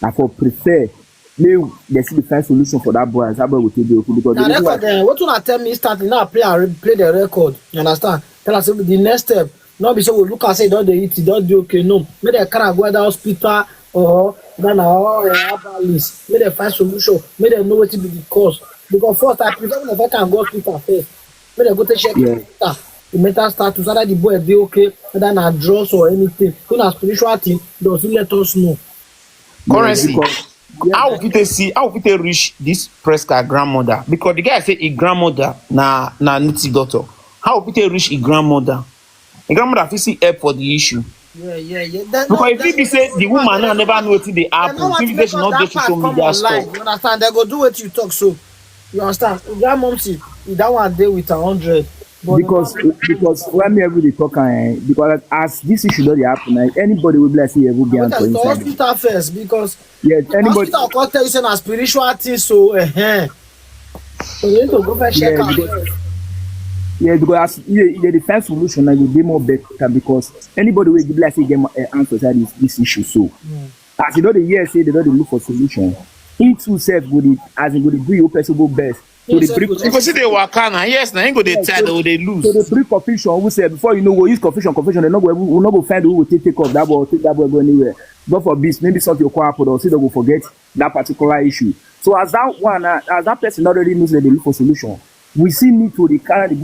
I for prefer make they see the find solution for that boy, as that boy go take dey okay, because Na the reason record why, eh, wetin I tell me start now play and re- play the record. You understand? Tell us the next step. Not be say we look and say don dey eat, don dey okay. No, make dem carry am go either hospital or then na all eh, herbalist. Make dem find solution. Make dem know wetin be the cause. Because first I prefer make dem first am go hospital first. Make dem go take check Yeah. the mental, the mental status, whether the boy dey okay, whether na drugs or anything. If na spiritual thing, dem fit let us know. Currency. Because How we fit take see? How we fit take reach this Presca grandmother? Because the guy say his grandmother na na native doctor. How we fit take reach his grandmother? His grandmother fit see help for the issue. Yeah, yeah, yeah. Then Because if you be say the woman now never know wetin dey happen, if you say she no dey social media stuff. You understand? They go do what you talk so. You understand? That momsy, that one dey with a hundred. But Because because when me everybody talk am, eh, because as this issue don dey happen, eh, anybody wey be like say you ever be am for the inside. Hospital first because Yes, anybody. Hospital come tell you say na spiritual thing, so eh. So you need to go first check Yeah, out. because, yeah, because as you, you dey find solution, I go dey more better because anybody wey be like say get uh, answer inside this, this issue, so as you don dey hear say they don dey look for solution, he too sef go dey as he go dey do your person go best. So the bring You go see the waka na, yes, na him go dey tell, they go dey lose. So they bring confusion. We say before you know, go use confusion, confusion. They no go, we no go find who will take take off that ball, take that ball go anywhere. God forbid, maybe something will come happen or see they go forget that particular issue. So as that one, uh, as that person already knows that they look for solution, we still need to dey carry the